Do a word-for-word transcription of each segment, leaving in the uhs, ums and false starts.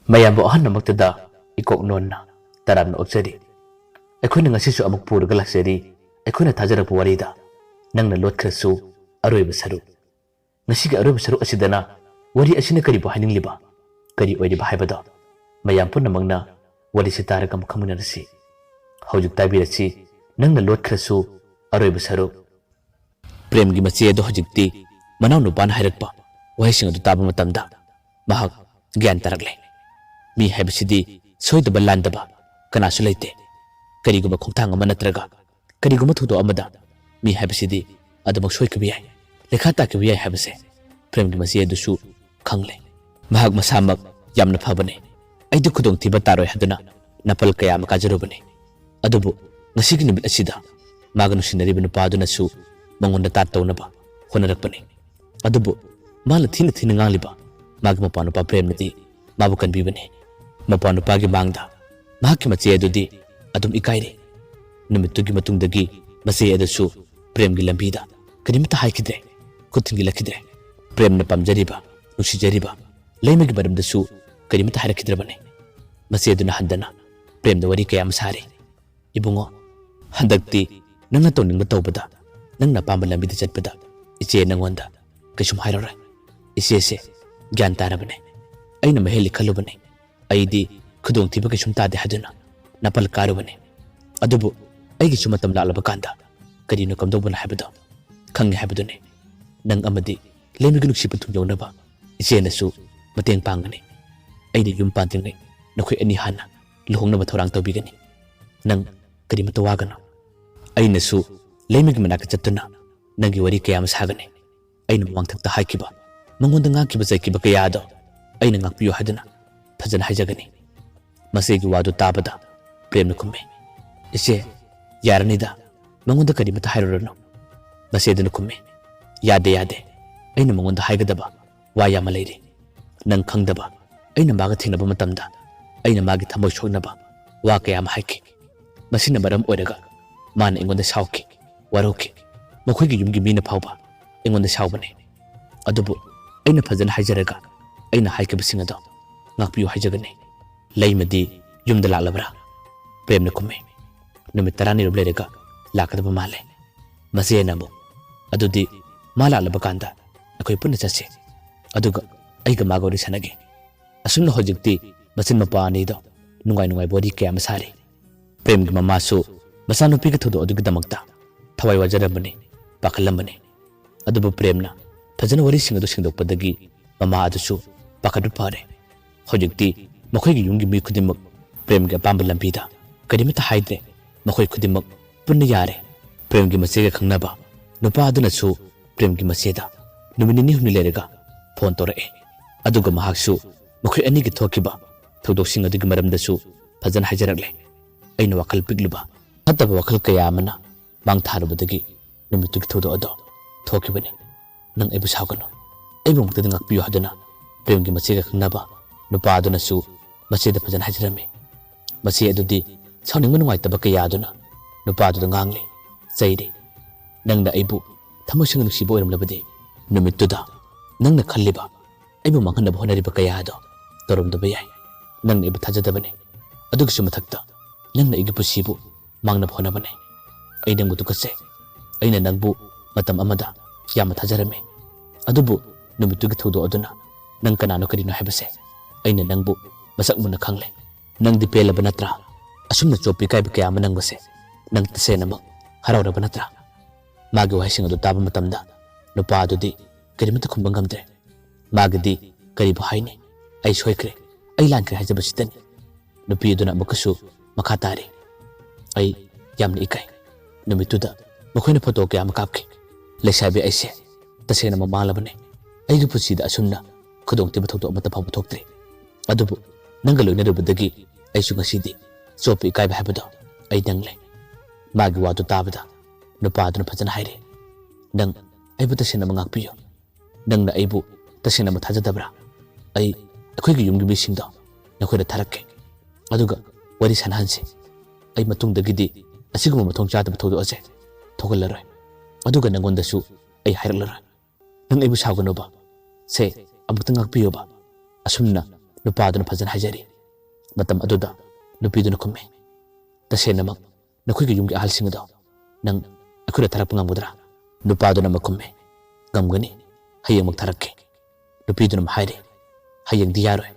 ꯃꯌꯥꯝꯕꯨ ꯑꯍꯟ ꯑꯃꯛꯇꯗ ꯏꯀꯣꯛ ꯅꯣꯟꯅ ꯇꯔꯥꯝꯅ ꯑꯣꯛꯆꯔꯤ꯫ ꯑꯩꯈꯣꯏꯅ ꯉꯁꯤꯁꯨ ꯑꯃꯨꯛ ꯄꯨꯔꯒ ꯂꯥꯛꯆꯔꯤ ꯑꯩꯈꯣꯏꯅ ꯊꯥꯖꯔꯛꯄ ꯋꯥꯔꯤꯗ ꯅꯪꯅ ꯂꯣꯠꯈ꯭ꯔꯁꯨ ꯑꯔꯣꯏꯕ ꯁꯔꯨꯛ꯫ ꯉꯁꯤꯒꯤ ꯑꯔꯣꯏꯕ ꯁꯔꯨꯛ ꯑꯁꯤꯗꯅ ꯋꯥꯔꯤ ꯑꯁꯤꯅ ꯀꯔꯤꯕꯨ ꯍꯥꯏꯅꯤꯡꯂꯤꯕ, ꯀꯔꯤ ꯑꯣꯏꯔꯤꯕ ꯍꯥꯏꯕꯗꯣ ꯃꯌꯥꯝ ꯄꯨꯝꯅꯃꯛꯅ ꯋꯥꯔꯤꯁꯤ ꯇꯥꯔꯒ ꯑꯃꯨꯛ ꯈꯪꯃꯤꯟꯅꯔꯁꯤ꯫ ꯍꯧꯖꯤꯛ ꯇꯥꯕꯤꯔꯁꯤ ꯅꯪꯅ ꯂꯣꯠꯈ꯭ꯔꯁꯨ ꯑꯔꯣꯏꯕ ꯁꯔꯨꯛ꯫ ꯄ꯭ꯔꯦꯝꯒꯤ ꯃꯆꯦ ꯑꯗꯨ ꯍꯧꯖꯤꯛꯇꯤ ꯃꯅꯥꯎꯅꯨꯄꯥꯅ ꯍꯥꯏꯔꯛꯄ ꯋꯥꯍꯩꯁꯤꯡ ꯑꯗꯨ ꯇꯥꯕ ꯃꯇꯝꯗ ꯃꯍꯥꯛ ꯒ꯭ꯌꯥꯟ ꯇꯥꯔꯛꯂꯦ꯫ ꯃꯤ ꯍꯥꯏꯕꯁꯤꯗꯤ ꯁꯣꯏꯗꯕ ꯂꯥꯟꯗꯕ ꯀꯅꯥꯁꯨ ꯂꯩꯇꯦ꯫ ꯀꯔꯤꯒꯨꯝꯕ ꯈꯣꯡꯊꯥꯡ ꯑꯃ ꯅꯠꯇ꯭ꯔꯒ ꯀꯔꯤꯒꯨꯝꯕ ꯊꯧꯗꯣꯛ ꯑꯃꯗ ꯃꯤ ꯍꯥꯏꯕꯁꯤꯗꯤ ꯑꯗꯨꯃꯛ ꯁꯣꯏꯈꯤꯕ ꯌꯥꯏ, ꯂꯩꯈꯥ ꯇꯥꯈꯤꯕ ꯌꯥꯏ ꯍꯥꯏꯕꯁꯦ ꯄ꯭ꯔꯦꯝꯒꯤ ꯃꯆꯦ ꯑꯗꯨꯁꯨ ꯈꯪꯂꯦ꯫ ꯃꯍꯥꯛ ꯃꯁꯥꯃꯛ ꯌꯥꯝꯅ ꯐꯕꯅꯤ꯫ ꯑꯩꯗꯤ ꯈꯨꯗꯣꯡꯊꯤꯕ ꯇꯥꯔꯣꯏ ꯍꯥꯏꯗꯨꯅ ꯅꯥꯄꯜ ꯀꯌꯥ ꯑꯃ ꯀꯥꯖꯔꯨꯕꯅꯤ꯫ ꯑꯗꯨꯕꯨ ꯉꯁꯤꯒꯤ ꯅꯨꯃꯤꯠ ꯑꯁꯤꯗ ꯃꯥꯒ ꯅꯨꯡꯁꯤꯅꯔꯤꯕ ꯅꯨꯄꯥ ꯑꯗꯨꯅꯁꯨ ꯃꯉꯣꯟꯗ ꯇꯥꯠ ꯇꯧꯅꯕ ꯍꯣꯠꯅꯔꯛꯄꯅꯤ꯫ ꯑꯗꯨꯕꯨ ꯃꯥꯅ ꯊꯤꯅ ꯊꯤꯅ ꯉꯥꯡꯂꯤꯕ ꯃꯥꯒꯤ ꯃꯄꯥ ꯅꯨꯄꯥ ꯄ꯭ꯔꯦꯝꯅꯗꯤ ꯃꯥꯕꯨ ꯀꯟꯕꯤꯕꯅꯤ꯫ ꯃꯄꯥ ꯅꯨꯄꯥꯒꯤ ꯃꯥꯡꯗ ꯃꯍꯥꯛꯀꯤ ꯃꯆꯦ ꯑꯗꯨꯗꯤ ꯑꯗꯨꯝ ꯏꯀꯥꯏꯔꯤ꯫ ꯅꯨꯃꯤꯠꯇꯨꯒꯤ ꯃꯇꯨꯡꯗꯒꯤ ꯃꯆꯦ ꯑꯗꯨꯁꯨ ꯄ꯭ꯔꯦꯝꯒꯤ ꯂꯝꯕꯤꯗ ꯀꯔꯤꯃꯠꯇ ꯍꯥꯏꯈꯤꯗ꯭ꯔꯦ꯫ ꯈꯨꯠ ꯊꯤꯟꯖꯤꯜꯂꯛꯈꯤꯗ꯭ꯔꯦ꯫ ꯄ꯭ꯔꯦꯝꯅ ꯄꯥꯝꯖꯔꯤꯕ, ꯅꯨꯡꯁꯤꯖꯔꯤꯕ ꯂꯩꯃꯒꯤ ꯃꯔꯝꯗꯁꯨ ꯀꯔꯤꯃꯠꯇ ꯍꯥꯏꯔꯛꯈꯤꯗ꯭ꯔꯕꯅꯤ꯫ ꯃꯆꯦ ꯑꯗꯨꯅ ꯍꯟꯗꯅ ꯄ꯭ꯔꯦꯝꯗ ꯋꯥꯔꯤ ꯀꯌꯥ ꯑꯃ ꯁꯥꯔꯤ꯫ "ꯏꯕꯨꯡꯉꯣ, ꯍꯟꯗꯛꯇꯤ ꯅꯪꯅ ꯇꯧꯅꯤꯡꯕ ꯇꯧꯕꯗ, ꯅꯪꯅ ꯑꯄꯥꯝꯕ ꯂꯝꯕꯤꯗ ꯆꯠꯄꯗ ꯏꯆꯦ ꯅꯪꯉꯣꯟꯗ ꯀꯩꯁꯨꯝ ꯍꯥꯏꯔꯔꯣꯏ꯫ ꯏꯆꯦꯁꯦ ꯒ꯭ꯌꯥꯟ ꯇꯥꯔꯕꯅꯦ꯫ ꯑꯩꯅ ꯃꯍꯦꯜꯂꯤ ꯈꯜꯂꯨꯕꯅꯤ꯫ ꯑꯩꯗꯤ ꯈꯨꯗꯣꯡꯊꯤꯕ ꯀꯩꯁꯨꯝ ꯇꯥꯗꯦ ꯍꯥꯏꯗꯨꯅ ꯅꯥꯄꯜ ꯀꯥꯔꯨꯕꯅꯤ꯫ ꯑꯗꯨꯕꯨ ꯑꯩꯒꯤꯁꯨ ꯃꯇꯝ ꯂꯥꯛꯂꯕ ꯀꯥꯟꯗ ꯀꯔꯤꯅꯣ ꯀꯝꯗꯧꯕꯅꯣ ꯍꯥꯏꯕꯗꯣ ꯈꯪꯉꯦ ꯍꯥꯏꯕꯗꯨꯅꯤ꯫ ꯅꯪ ꯑꯃꯗꯤ ꯂꯩꯃꯒꯤ ꯅꯨꯡꯁꯤꯕ ꯊꯨꯡꯌꯧꯅꯕ ꯏꯆꯦꯅꯁꯨ ꯃꯇꯦꯡ ꯄꯥꯡꯒꯅꯤ꯫ ꯑꯩꯅ ꯌꯨꯝ ꯄꯥꯟꯗ꯭ꯔꯤꯉꯩ ꯅꯈꯣꯏ ꯑꯅꯤ ꯍꯥꯟꯅ ꯂꯨꯍꯣꯡꯅꯕ ꯊꯧꯔꯥꯡ ꯇꯧꯕꯤꯒꯅꯤ꯫ ꯅꯪ ꯀꯔꯤꯃꯠꯇ ꯋꯥꯒꯅꯨ꯫ ꯑꯩꯅꯁꯨ ꯂꯩꯃꯒꯤ ꯃꯅꯥꯛꯇ ꯆꯠꯇꯨꯅ ꯅꯪꯒꯤ ꯋꯥꯔꯤ ꯀꯌꯥ ꯑꯃ ꯁꯥꯒꯅꯤ꯫ ꯑꯩꯅ ꯃꯃꯥꯡꯊꯛꯇ ꯍꯥꯏꯈꯤꯕ, ꯃꯉꯣꯟꯗ ꯉꯥꯡꯈꯤꯕ ꯆꯩꯈꯤꯕ ꯀꯌꯥ ꯑꯗꯣ ꯑꯩꯅ ꯉꯥꯛꯄꯤꯌꯨ ꯍꯥꯏꯗꯨꯅ ꯐꯖꯅ ꯍꯥꯏꯖꯒꯅꯤ꯫" ꯃꯆꯦꯒꯤ ꯋꯥꯗꯨ ꯇꯥꯕꯗ ꯄ꯭ꯔꯦꯝꯅ ꯈꯨꯝꯃꯤ, "ꯏꯆꯦ, ꯌꯥꯔꯅꯤꯗ, ꯃꯉꯣꯟꯗ ꯀꯔꯤꯃꯠꯇ ꯍꯥꯏꯔꯨꯔꯅꯨ꯫" ꯃꯆꯦꯗꯨꯅ ꯈꯨꯝꯃꯤ, "ꯌꯥꯗꯦ, ꯌꯥꯗꯦ꯫ ꯑꯩꯅ ꯃꯉꯣꯟꯗ ꯍꯥꯏꯒꯗꯕ ꯋꯥ ꯌꯥꯝꯅ ꯂꯩꯔꯤ꯫ ꯅꯪ ꯈꯪꯗꯕ, ꯑꯩꯅ ꯃꯥꯒ ꯊꯦꯡꯅꯕ ꯃꯇꯝꯗ ꯑꯩꯅ ꯃꯥꯒꯤ ꯊꯃꯣꯏ ꯁꯣꯛꯅꯕ ꯋꯥ ꯀꯌꯥ ꯑꯃ ꯍꯥꯏꯈꯤ꯫ ꯃꯁꯤꯅ ꯃꯔꯝ ꯑꯣꯏꯔꯒ ꯃꯥꯅ ꯑꯩꯉꯣꯟꯗ ꯁꯥꯎꯈꯤ, ꯋꯥꯔꯧꯈꯤ꯫ ꯃꯈꯣꯏꯒꯤ ꯌꯨꯝꯒꯤ ꯃꯤꯅ ꯐꯥꯎꯕ ꯑꯩꯉꯣꯟꯗ ꯁꯥꯎꯕꯅꯤ꯫ ꯑꯗꯨꯕꯨ ꯑꯩꯅ ꯐꯖꯅ ꯍꯥꯏꯖꯔꯒ ꯑꯩꯅ ꯍꯥꯏꯈꯤꯕꯁꯤꯡ ꯑꯗꯣ ꯉꯥꯛꯄꯤꯌꯨ ꯍꯥꯏꯖꯒꯅꯤ꯫ ꯂꯩꯃꯗꯤ ꯌꯨꯝꯗ ꯂꯥꯛꯂꯕ꯭ꯔꯥ? ꯄ꯭ꯔꯦꯝꯅ ꯈꯨꯝꯃꯤ꯫ ꯅꯨꯃꯤꯠ ꯇꯔꯥꯅꯤꯔꯣꯝ ꯂꯩꯔꯒ ꯂꯥꯛꯀꯗꯕ ꯃꯥꯜꯂꯦ꯫ ꯃꯆꯦꯅ ꯑꯃꯨꯛ, ꯑꯗꯨꯗꯤ ꯃꯥ ꯂꯥꯛꯂꯕ ꯀꯥꯟꯗ ꯑꯩꯈꯣꯏ ꯄꯨꯟꯅ ꯆꯠꯁꯤ꯫ ꯑꯗꯨꯒ ꯑꯩꯒ ꯃꯥꯒ ꯋꯥꯔꯤ ꯁꯥꯟꯅꯒꯦ꯫ ꯑꯁꯨꯝꯅ ꯍꯧꯖꯤꯛꯇꯤ ꯃꯆꯤꯟ ꯃꯄꯥ ꯑꯅꯤꯗꯣ ꯅꯨꯡꯉꯥꯏ ꯅꯨꯡꯉꯥꯏꯕ ꯋꯥꯔꯤ ꯀꯌꯥ ꯑꯃ ꯁꯥꯔꯤ꯫ ꯄ꯭ꯔꯦꯝꯒꯤ ꯃꯃꯥꯁꯨ ꯃꯆꯥꯅꯨꯄꯤꯒꯤ ꯊꯧꯗꯣꯛ ꯑꯗꯨꯒꯤꯗꯃꯛꯇ ꯊꯋꯥꯏ ꯋꯥꯖꯔꯝꯕꯅꯤ, ꯄꯥꯈꯠꯂꯝꯕꯅꯤ꯫ ꯑꯗꯨꯕꯨ ꯄ꯭ꯔꯦꯝꯅ ꯐꯖꯅ ꯋꯥꯔꯤꯁꯤꯡ ꯑꯗꯨ ꯁꯦꯡꯗꯣꯛꯄꯗꯒꯤ ꯃꯃꯥ ꯑꯗꯨꯁꯨ ꯄꯥꯈꯠꯄ ꯐꯔꯦ꯫ ꯍꯧꯖꯤꯛꯇꯤ ꯃꯈꯣꯏꯒꯤ ꯌꯨꯝꯒꯤ ꯃꯤ ꯈꯨꯗꯤꯡꯃꯛ ꯄ꯭ꯔꯦꯝꯒꯤ ꯑꯄꯥꯝꯕ ꯂꯝꯕꯤꯗ ꯀꯔꯤꯃꯠꯇ ꯍꯥꯏꯗ꯭ꯔꯦ꯫ ꯃꯈꯣꯏ ꯈꯨꯗꯤꯡꯃꯛ ꯄꯨꯟꯅ ꯌꯥꯔꯦ꯫ ꯄ꯭ꯔꯦꯝꯒꯤ ꯃꯆꯦꯒ ꯈꯪꯅꯕ ꯅꯨꯄꯥ ꯑꯗꯨꯅꯁꯨ ꯄ꯭ꯔꯦꯝꯒꯤ ꯃꯆꯦꯗ ꯅꯨꯃꯤꯠ ꯅꯤꯅꯤ ꯍꯨꯝꯅꯤ ꯂꯩꯔꯒ ꯐꯣꯟ ꯇꯧꯔꯛꯑꯦ꯫ ꯑꯗꯨꯒ ꯃꯍꯥꯛꯁꯨ ꯃꯈꯣꯏ ꯑꯅꯤꯒꯤ ꯊꯣꯛꯈꯤꯕ ꯊꯧꯗꯣꯛꯁꯤꯡ ꯑꯗꯨꯒꯤ ꯃꯔꯝꯗꯁꯨ ꯐꯖꯅ ꯍꯥꯏꯖꯔꯛꯂꯦ꯫ ꯑꯩꯅ ꯋꯥꯈꯜ ꯄꯤꯛꯂꯨꯕ, ꯐꯠꯇꯕ ꯋꯥꯈꯜ ꯀꯌꯥ ꯑꯃꯅ ꯃꯥꯡ ꯊꯥꯔꯨꯕꯗꯒꯤ ꯅꯨꯃꯤꯠꯇꯨꯒꯤ ꯊꯧꯗꯣꯛ ꯑꯗꯣ ꯊꯣꯛꯈꯤꯕꯅꯤ꯫ ꯅꯪ ꯑꯩꯕꯨ ꯁꯥꯎꯒꯅꯨ, ꯑꯩꯕꯨ ꯑꯃꯨꯛꯇꯗꯤ ꯉꯥꯛꯄꯤꯌꯨ ꯍꯥꯏꯗꯨꯅ ꯄ꯭ꯔꯦꯝꯒꯤ ꯃꯆꯦꯒ ꯈꯪꯅꯕ ꯅꯨꯄꯥ ꯑꯗꯨꯅꯁꯨ ꯃꯆꯦꯗ ꯐꯖꯅ ꯍꯥꯏꯖꯔꯝꯃꯤ꯫ ꯃꯆꯦ ꯑꯗꯨꯗꯤ ꯁꯥꯎꯅꯤꯡꯕ ꯅꯨꯡꯉꯥꯏꯇꯕ ꯀꯌꯥ ꯑꯗꯨꯅ ꯅꯨꯄꯥ ꯑꯗꯨꯗ ꯉꯥꯡꯂꯤ, ꯆꯩꯔꯤ꯫ ꯅꯪꯅ ꯑꯩꯕꯨ ꯊꯃꯣꯏ ꯁꯦꯡꯅ ꯅꯨꯡꯁꯤꯕ ꯑꯣꯏꯔꯝꯂꯕꯗꯤ ꯅꯨꯃꯤꯠꯇꯨꯗ ꯅꯪꯅ ꯈꯜꯂꯤꯕ, ꯑꯩꯕꯨ ꯃꯥꯡꯍꯟꯅꯕ ꯍꯣꯠꯅꯔꯤꯕ ꯀꯌꯥ ꯑꯗꯣ ꯇꯧꯔꯝꯗꯕ ꯌꯥꯏ꯫ ꯅꯪꯅ ꯑꯩꯕꯨ ꯊꯥꯖꯗꯕꯅꯤ꯫ ꯑꯗꯨꯒꯤꯁꯨ ꯃꯊꯛꯇ ꯅꯪꯅ ꯑꯩꯒꯤ ꯄꯨꯟꯁꯤꯕꯨ ꯃꯥꯡꯅꯕ ꯍꯣꯠꯅꯕꯅꯤ꯫ ꯑꯩ ꯅꯪꯕꯨ ꯇꯨꯀꯠꯆꯩ꯫ ꯑꯩꯅ ꯅꯪꯕꯨ ꯃꯇꯝ ꯑꯃꯗ ꯌꯥꯝꯅ ꯊꯥꯖꯔꯝꯃꯤ꯫ ꯑꯗꯨꯕꯨ ꯅꯨꯃꯤꯠꯇꯨꯒꯤ ꯊꯧꯗꯣꯛ ꯑꯗꯨꯅ ꯅꯪ ꯀꯅꯥꯅꯣ ꯀꯔꯤꯅꯣ ꯍꯥꯏꯕꯁꯦ ꯑꯩꯅ ꯅꯪꯕꯨ ꯃꯁꯛ ꯃꯨꯟꯅ ꯈꯪꯂꯦ꯫ ꯅꯪꯗꯤ ꯄꯦꯜꯂꯕ ꯅꯠꯇ꯭ꯔꯥ? ꯑꯁꯨꯝꯅ ꯆꯣꯞꯄ ꯏꯀꯥꯏꯕ ꯀꯌꯥ ꯑꯃ ꯅꯪꯕꯁꯦ ꯅꯪ ꯇꯁꯦꯡꯅꯃꯛ ꯍꯔꯥꯎꯔꯕ ꯅꯠꯇ꯭ꯔꯥ? ꯃꯥꯒꯤ ꯋꯥꯍꯩꯁꯤꯡ ꯑꯗꯨ ꯇꯥꯕ ꯃꯇꯝꯗ ꯅꯨꯄꯥ ꯑꯗꯨꯗꯤ ꯀꯔꯤꯃꯠꯇ ꯈꯨꯝꯕ ꯉꯝꯗ꯭ꯔꯦ꯫ ꯃꯥꯒꯤꯗꯤ ꯀꯔꯤꯕꯨ ꯍꯥꯏꯅꯤ? ꯑꯩ ꯁꯣꯏꯈ꯭ꯔꯦ, ꯑꯩ ꯂꯥꯟꯈ꯭ꯔꯦ ꯍꯥꯏꯖꯕꯁꯤꯗꯅꯤ꯫ ꯅꯨꯄꯤ ꯑꯗꯨꯅ ꯑꯃꯨꯛꯀꯁꯨ ꯃꯈꯥ ꯇꯥꯔꯤ, ꯑꯩ ꯌꯥꯝꯅ ꯏꯀꯥꯏ꯫ ꯅꯨꯃꯤꯠꯇꯨꯗ ꯃꯈꯣꯏꯅ ꯐꯣꯇꯣ ꯀꯌꯥ ꯑꯃ ꯀꯥꯞꯈꯤ꯫ ꯂꯩꯁꯥꯕꯤ ꯑꯩꯁꯦ ꯇꯁꯦꯡꯅ ꯃꯃꯥꯡꯂꯕꯅꯤ꯫ ꯑꯩꯒꯤ ꯄꯨꯟꯁꯤꯗ ꯑꯁꯨꯝꯅ ꯈꯨꯗꯣꯡꯊꯤꯕ ꯊꯧꯗꯣꯛ ꯑꯃꯠꯇ ꯐꯥꯎꯕ ꯊꯣꯛꯇ꯭ꯔꯤ꯫ ꯑꯗꯨꯕꯨ ꯅꯪꯒ ꯂꯣꯏꯅꯔꯨꯕꯗꯒꯤ ꯑꯩꯁꯨ ꯉꯁꯤꯗꯤ ꯆꯣꯞꯄ ꯏꯀꯥꯏꯕ ꯍꯥꯏꯕꯗꯣ ꯑꯩ ꯅꯪꯂꯦ꯫ ꯃꯥꯒꯤ ꯋꯥꯗꯨ ꯇꯥꯕꯗ ꯅꯨꯄꯥ ꯑꯗꯨꯅ ꯐꯖꯅ ꯍꯥꯏꯔꯦ, ꯅꯪ ꯑꯩꯕꯨ ꯇꯁꯦꯡꯅꯃꯛ ꯉꯥꯛꯄꯤꯌꯨ꯫ ꯅꯪꯅ ꯑꯩꯕꯨ ꯇꯁꯦꯡꯅꯃꯛ ꯊꯥꯖꯗꯕ꯭ꯔꯥ? ꯑꯩ ꯑꯩꯈꯣꯏꯒꯤ ꯌꯨꯝꯒꯤ ꯃꯤꯁꯤꯡꯗꯣ ꯅꯈꯣꯏꯗ ꯊꯥꯔꯛꯀꯦ꯫ ꯑꯗꯨꯒ ꯋꯥꯔꯤ ꯁꯥꯟꯅꯍꯟꯁꯤ꯫ ꯑꯩ ꯃꯇꯨꯡꯗꯒꯤꯗꯤ ꯑꯁꯤꯒꯨꯝꯕ ꯃꯊꯣꯡ ꯆꯥꯗꯕ ꯊꯧꯗꯣꯛ ꯑꯁꯦ ꯊꯣꯛꯍꯜꯂꯔꯣꯏ꯫ ꯑꯗꯨꯒ ꯅꯪꯉꯣꯟꯗꯁꯨ ꯑꯩ ꯍꯥꯏꯔꯛꯂꯔꯣꯏ꯫ ꯅꯪ ꯑꯩꯕꯨ ꯁꯥꯎꯒꯅꯨꯕ꯫ ꯁꯦ, ꯑꯃꯨꯛꯇ ꯉꯥꯛꯄꯤꯌꯨꯕ꯫ ꯑꯁꯨꯝꯅ ꯅꯨꯄꯥꯗꯨꯅ ꯐꯖꯅ ꯍꯥꯏꯖꯔꯤ꯫ ꯃꯇꯝ ꯑꯗꯨꯗ ꯅꯨꯄꯤꯗꯨꯅ ꯈꯨꯝꯃꯤ, "ꯇꯁꯦꯡꯅꯃꯛ ꯅꯈꯣꯏꯒꯤ ꯌꯨꯝꯒꯤ ꯑꯍꯜꯁꯤꯡ ꯑꯗꯣ ꯅꯪ ꯑꯩꯈꯣꯏꯗ ꯊꯥꯔꯛꯄ ꯉꯝꯒꯗ꯭ꯔꯥ?" ꯅꯨꯄꯥꯗꯨꯅ ꯑꯃꯨꯛ ꯈꯨꯝꯃꯤ, "ꯉꯝꯒꯅꯤ, ꯍꯌꯦꯡꯃꯛ ꯊꯥꯔꯛꯀꯦ꯫" ꯅꯨꯄꯤꯗꯨꯅ ꯑꯃꯨꯛ ꯍꯥꯏꯔꯤ, "ꯍꯌꯦꯡꯗꯤ ꯌꯥꯔꯣꯏ,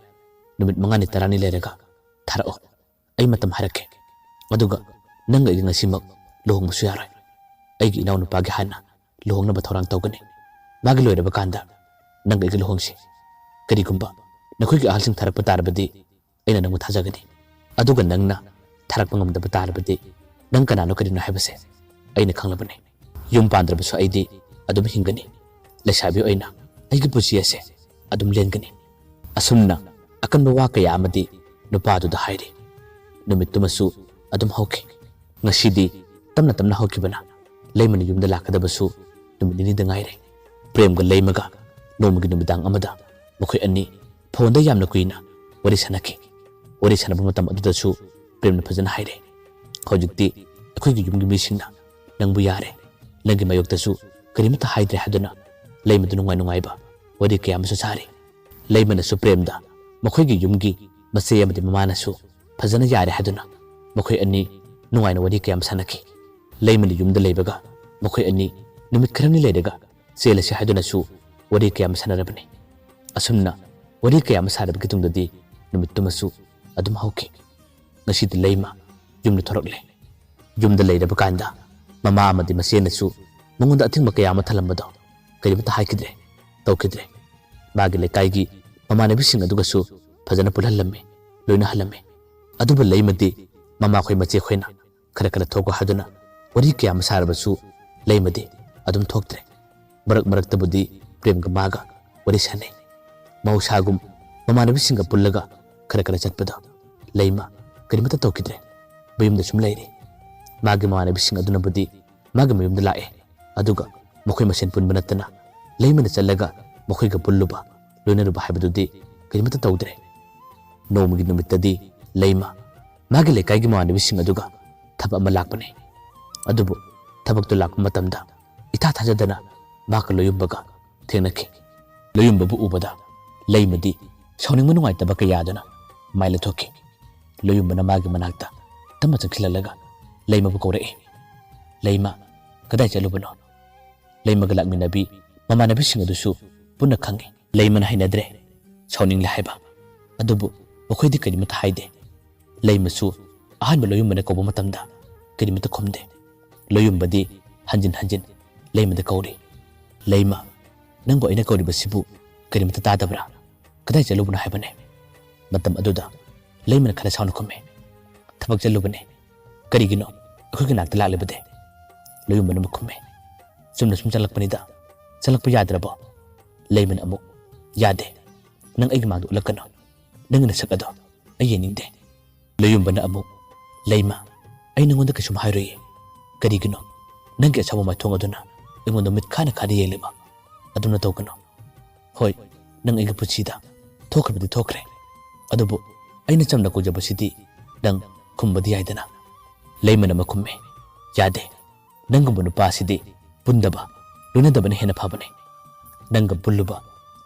ꯅꯨꯃꯤꯠ ꯃꯉꯥꯅꯤ ꯇꯔꯥꯅꯤ ꯂꯩꯔꯒ ꯊꯥꯔꯛꯑꯣ, ꯑꯩ ꯃꯇꯝ ꯍꯥꯏꯔꯛꯀꯦ꯫ ꯑꯗꯨꯒ ꯅꯪꯒ ꯑꯩꯒ ꯉꯁꯤꯃꯛ ꯂꯨꯍꯣꯡꯕꯁꯨ ꯌꯥꯔꯣꯏ꯫ ꯑꯩꯒꯤ ꯏꯅꯥꯎꯅꯨꯄꯥꯒꯤ ꯍꯥꯟꯅ ꯂꯨꯍꯣꯡꯅꯕ ꯊꯧꯔꯥꯡ ꯇꯧꯒꯅꯤ꯫ ꯃꯥꯒꯤ ꯂꯣꯏꯔꯕ ꯀꯥꯟꯗ ꯅꯪꯒ ꯑꯩꯒ ꯂꯨꯍꯣꯡꯁꯤ꯫ ꯀꯔꯤꯒꯨꯝꯕ ꯅꯈꯣꯏꯒꯤ ꯑꯍꯜꯁꯤꯡ ꯊꯥꯔꯛꯄ ꯇꯥꯔꯕꯗꯤ ꯑꯩꯅ ꯅꯪꯕꯨ ꯊꯥꯖꯒꯅꯤ꯫ ꯑꯗꯨꯒ ꯅꯪꯅ ꯊꯥꯔꯛꯄ ꯉꯝꯗꯕ ꯇꯥꯔꯕꯗꯤ ꯅꯪ ꯀꯅꯥꯅꯣ ꯀꯔꯤꯅꯣ ꯍꯥꯏꯕꯁꯦ ꯑꯩꯅ ꯈꯪꯂꯕꯅꯤ꯫ ꯌꯨꯝ ꯄꯥꯟꯗ꯭ꯔꯕꯁꯨ ꯑꯩꯗꯤ ꯑꯗꯨꯝ ꯍꯤꯡꯒꯅꯤ꯫ ꯂꯩꯁꯥꯕꯤ ꯑꯣꯏꯅ ꯑꯩꯒꯤ ꯄꯨꯟꯁꯤ ꯑꯁꯦ ꯑꯗꯨꯝ ꯂꯦꯟꯒꯅꯤ꯫" ꯑꯁꯨꯝꯅ ꯑꯀꯟꯕ ꯋꯥ ꯀꯌꯥ ꯑꯃꯗꯤ ꯅꯨꯄꯥꯗꯨꯗ ꯍꯥꯏꯔꯤ꯫ ꯅꯨꯃꯤꯠꯇꯨꯃꯁꯨ ꯑꯗꯨꯝ ꯍꯧꯈꯤ꯫ ꯉꯁꯤꯗꯤ ꯇꯞꯅ ꯇꯞꯅ ꯍꯧꯈꯤꯕꯅ ꯂꯩꯃꯅ ꯌꯨꯝꯗ ꯂꯥꯛꯀꯗꯕꯁꯨ ꯅꯨꯃꯤꯠ ꯅꯤꯅꯤꯗ ꯉꯥꯏꯔꯦ꯫ ꯄ꯭ꯔꯦꯝꯒ ꯂꯩꯃꯒ ꯅꯣꯡꯃꯒꯤ ꯅꯨꯃꯤꯗꯥꯡ ꯑꯃꯗ ꯃꯈꯣꯏ ꯑꯅꯤ ꯐꯣꯟꯗ ꯌꯥꯝꯅ ꯀꯨꯏꯅ ꯋꯥꯔꯤ ꯁꯥꯟꯅꯈꯤ꯫ ꯋꯥꯔꯤ ꯁꯥꯟꯅꯕ ꯃꯇꯝ ꯑꯗꯨꯗꯁꯨ ꯄ꯭ꯔꯦꯝꯅ ꯐꯖꯅ ꯍꯥꯏꯔꯦ, "ꯍꯧꯖꯤꯛꯇꯤ ꯑꯩꯈꯣꯏꯒꯤ ꯌꯨꯝꯒꯤ ꯃꯤꯁꯤꯡꯅ ꯅꯪꯕꯨ ꯌꯥꯔꯦ, ꯅꯪꯒꯤ ꯃꯥꯌꯣꯛꯇꯁꯨ ꯀꯔꯤꯃꯠꯇ ꯍꯥꯏꯗ꯭ꯔꯦ" ꯍꯥꯏꯗꯨꯅ ꯂꯩꯃꯗ ꯅꯨꯡꯉꯥꯏ ꯅꯨꯡꯉꯥꯏꯕ ꯋꯥꯔꯤ ꯀꯌꯥ ꯑꯃꯁꯨ ꯁꯥꯔꯤ꯫ ꯂꯩꯃꯅꯁꯨ ꯄ꯭ꯔꯦꯝꯗ ꯃꯈꯣꯏꯒꯤ ꯌꯨꯝꯒꯤ ꯃꯆꯦ ꯑꯃꯗꯤ ꯃꯃꯥꯅꯁꯨ ꯐꯖꯅ ꯌꯥꯔꯦ ꯍꯥꯏꯗꯨꯅ ꯃꯈꯣꯏ ꯑꯅꯤ ꯅꯨꯡꯉꯥꯏꯅ ꯋꯥꯔꯤ ꯀꯌꯥ ꯑꯃ ꯁꯥꯟꯅꯈꯤ꯫ ꯂꯩꯃꯅ ꯌꯨꯝꯗ ꯂꯩꯕꯒ ꯃꯈꯣꯏ ꯑꯅꯤ ꯅꯨꯃꯤꯠ ꯈꯔꯅꯤ ꯂꯩꯔꯒ ꯆꯦꯜꯂꯁꯤ ꯍꯥꯏꯗꯨꯅꯁꯨ ꯋꯥꯔꯤ ꯀꯌꯥ ꯑꯃ ꯁꯥꯟꯅꯔꯕꯅꯤ꯫ ꯑꯁꯨꯝꯅ ꯋꯥꯔꯤ ꯀꯌꯥ ꯑꯃ ꯁꯥꯟꯅꯕꯒꯤ ꯇꯨꯡꯗꯗꯤ ꯅꯨꯃꯤꯠꯇꯨꯃꯁꯨ ꯑꯗꯨꯝ ꯍꯧꯈꯤ꯫ ꯉꯁꯤꯗꯤ ꯂꯩꯃ ꯌꯨꯝꯗ ꯊꯣꯔꯛꯂꯦ꯫ ꯌꯨꯝꯗ ꯂꯩꯔꯕ ꯀꯥꯟꯗ ꯃꯃꯥ ꯑꯃꯗꯤ ꯃꯆꯦꯅꯁꯨ ꯃꯉꯣꯟꯗ ꯑꯊꯤꯡꯕ ꯀꯌꯥ ꯑꯃ ꯊꯝꯂꯝꯕꯗꯣ ꯀꯔꯤꯃꯠꯇ ꯍꯥꯏꯈꯤꯗ꯭ꯔꯦ, ꯇꯧꯈꯤꯗ꯭ꯔꯦ꯫ ꯃꯥꯒꯤ ꯂꯩꯀꯥꯏꯒꯤ ꯃꯃꯥꯟꯅꯕꯤꯁꯤꯡ ꯑꯗꯨꯒꯁꯨ ꯐꯖꯅ ꯄꯨꯜꯍꯜꯂꯝꯃꯤ, ꯂꯣꯏꯅꯍꯜꯂꯝꯃꯤ꯫ ꯑꯗꯨꯕꯨ ꯂꯩꯃꯗꯤ ꯃꯃꯥꯈꯣꯏ ꯃꯆꯦꯈꯣꯏꯅ ꯈꯔ ꯈꯔ ꯊꯣꯛꯈꯣ ꯍꯥꯏꯗꯨꯅ ꯋꯥꯔꯤ ꯀꯌꯥ ꯑꯃ ꯁꯥꯔꯕꯁꯨ ꯂꯩꯃꯗꯤ ꯑꯗꯨꯝ ꯊꯣꯛꯇ꯭ꯔꯦ꯫ ꯃꯔꯛ ꯃꯔꯛꯇꯕꯨꯗꯤ ꯄ꯭ꯔꯦꯝꯒ ꯃꯥꯒ ꯋꯥꯔꯤ ꯁꯥꯟꯅꯩ꯫ ꯃꯍꯧꯁꯥꯒꯨꯝ ꯃꯃꯥꯟꯅꯕꯤꯁꯤꯡꯒ ꯄꯨꯜꯂꯒ ꯈꯔ ꯈꯔ ꯆꯠꯄꯗꯣ ꯂꯩꯃ ꯀꯔꯤꯃꯠꯇ ꯇꯧꯈꯤꯗ꯭ꯔꯦ꯫ ꯃꯌꯨꯝꯗ ꯁꯨꯝ ꯂꯩꯔꯦ꯫ ꯃꯥꯒꯤ ꯃꯃꯥꯟꯅꯕꯤꯁꯤꯡ ꯑꯗꯨꯅꯕꯨꯗꯤ ꯃꯥꯒꯤ ꯃꯌꯨꯝꯗ ꯂꯥꯛꯑꯦ꯫ ꯑꯗꯨꯒ ꯃꯈꯣꯏ ꯃꯁꯦꯟ ꯄꯨꯟꯕ ꯅꯠꯇꯅ ꯂꯩꯃꯅ ꯆꯠꯂꯒ ꯃꯈꯣꯏꯒ ꯄꯨꯜꯂꯨꯕ, ꯂꯣꯏꯅꯔꯨꯕ ꯍꯥꯏꯕꯗꯨꯗꯤ ꯀꯔꯤꯃꯠꯇ ꯇꯧꯗ꯭ꯔꯦ꯫ ꯅꯣꯡꯃꯒꯤ ꯅꯨꯃꯤꯠꯇꯗꯤ ꯂꯩꯃ ꯃꯥꯒꯤ ꯂꯩꯀꯥꯏꯒꯤ ꯃꯃꯥꯟꯅꯕꯤꯁꯤꯡ ꯑꯗꯨꯒ ꯊꯕꯛ ꯑꯃ ꯂꯥꯛꯄꯅꯤ꯫ ꯑꯗꯨꯕꯨ ꯊꯕꯛꯇꯨ ꯂꯥꯛꯄ ꯃꯇꯝꯗ ꯏꯊꯥ ꯊꯥꯖꯗꯅ ꯃꯍꯥꯛꯀ ꯂꯣꯌꯨꯝꯕꯒ ꯊꯦꯡꯅꯈꯤ꯫ ꯂꯣꯌꯨꯝꯕꯕꯨ ꯎꯕꯗ ꯂꯩꯃꯗꯤ ꯁꯥꯎꯅꯤꯡꯕ ꯅꯨꯡꯉꯥꯏꯇꯕ ꯀꯌꯥꯗꯨꯅ ꯃꯥꯏ ꯂꯩꯊꯣꯛꯈꯤ꯫ ꯂꯣꯌꯨꯝꯕꯅ ꯃꯥꯒꯤ ꯃꯅꯥꯛꯇ ꯇꯞꯅ ꯆꯪꯁꯤꯜꯍꯜꯂꯒ ꯂꯩꯃꯕꯨ ꯀꯧꯔꯛꯏ꯫ "ꯂꯩꯃ, ꯀꯗꯥꯏ ꯆꯠꯂꯨꯕꯅꯣ?" ꯂꯩꯃꯒ ꯂꯥꯛꯃꯤꯟꯅꯕꯤ ꯃꯃꯥꯟꯅꯕꯤꯁꯤꯡ ꯑꯗꯨꯁꯨ ꯄꯨꯟꯅ ꯈꯪꯏ꯫ ꯂꯩꯃꯅ ꯍꯩꯅꯗ꯭ꯔꯦ, ꯁꯥꯎꯅꯤꯡꯂꯦ ꯍꯥꯏꯕ꯫ ꯑꯗꯨꯕꯨ ꯃꯈꯣꯏꯗꯤ ꯀꯔꯤꯃꯠꯇ ꯍꯥꯏꯗꯦ꯫ ꯂꯩꯃꯁꯨ ꯑꯍꯥꯟꯕ ꯂꯣꯌꯨꯝꯕꯅ ꯀꯧꯕ ꯃꯇꯝꯗ ꯀꯔꯤꯃꯠꯇ ꯈꯨꯝꯗꯦ꯫ ꯂꯣꯌꯨꯝꯕꯗꯤ ꯍꯟꯖꯤꯟ ꯍꯟꯖꯤꯟ ꯂꯩꯃꯗ ꯀꯧꯔꯤ꯫ "ꯂꯩꯃ, ꯅꯪꯕꯨ ꯑꯩꯅ ꯀꯧꯔꯤꯕꯁꯤꯕꯨ ꯀꯔꯤꯃꯠꯇ ꯇꯥꯗꯕ꯭ꯔꯥ? ꯀꯗꯥꯏ ꯆꯠꯂꯨꯕꯅꯣ ꯍꯥꯏꯕꯅꯦ?" ꯃꯇꯝ ꯑꯗꯨꯗ ꯂꯩꯃꯅ ꯈꯔ ꯁꯥꯎꯅ ꯈꯨꯝꯃꯤ, "ꯊꯕꯛ ꯆꯠꯂꯨꯕꯅꯦ꯫ ꯀꯔꯤꯒꯤꯅꯣ ꯑꯩꯈꯣꯏꯒꯤ ꯅꯥꯛꯇ ꯂꯥꯛꯂꯤꯕꯗꯤ?" ꯂꯣꯌꯨꯝꯕꯅ ꯑꯃꯨꯛ ꯈꯨꯝꯃꯤ, "ꯆꯨꯝꯅ ꯁꯨꯝ ꯆꯠꯂꯛꯄꯅꯤꯗ꯫ ꯆꯠꯂꯛꯄ ꯌꯥꯗ꯭ꯔꯕꯣ?" ꯂꯩꯃꯅ ꯑꯃꯨꯛ, "ꯌꯥꯗꯦ꯫ ꯅꯪ ꯑꯩꯒꯤ ꯃꯥꯡꯗ ꯎꯠꯂꯛꯀꯅꯨ꯫ ꯅꯪꯒꯤ ꯅꯁꯛ ꯑꯗꯣ ꯑꯩ ꯌꯦꯡꯅꯤꯡꯗꯦ꯫" ꯂꯣꯌꯨꯝꯕꯅ ꯑꯃꯨꯛ, "ꯂꯩꯃ, ꯑꯩ ꯅꯉꯣꯟꯗ ꯀꯩꯁꯨꯝ ꯍꯥꯏꯔꯣꯏꯌꯦ꯫ ꯀꯔꯤꯒꯤꯅꯣ? ꯅꯪꯒꯤ ꯑꯁꯥꯎꯕ ꯃꯥꯏꯊꯣꯡ ꯑꯗꯨꯅ ꯑꯩꯉꯣꯟꯗ ꯃꯤꯠ ꯈꯥꯅ ꯈꯥꯅ ꯌꯦꯡꯂꯤꯕ꯫ ꯑꯗꯨꯝꯅ ꯇꯧꯒꯅꯨ꯫ ꯍꯣꯏ, ꯅꯪ ꯑꯩꯒꯤ ꯄꯨꯟꯁꯤꯗ ꯊꯣꯛꯈ꯭ꯔꯕꯗꯤ ꯊꯣꯛꯈ꯭ꯔꯦ, ꯑꯗꯨꯕꯨ ꯑꯩꯅ ꯆꯝꯅ ꯀꯧꯖꯕꯁꯤꯗꯤ ꯅꯪ ꯈꯨꯝꯕꯗꯤ ꯌꯥꯏꯗꯅ?" ꯂꯩꯃꯅ ꯑꯃ ꯈꯨꯝꯃꯤ, "ꯌꯥꯗꯦ꯫ ꯅꯪꯒꯨꯝꯕ ꯅꯨꯄꯥꯁꯤꯗꯤ ꯄꯨꯟꯗꯕ, ꯂꯣꯏꯅꯗꯕꯅ ꯍꯦꯟꯅ ꯐꯕꯅꯤ꯫ ꯅꯪꯒ ꯄꯨꯜꯂꯨꯕ,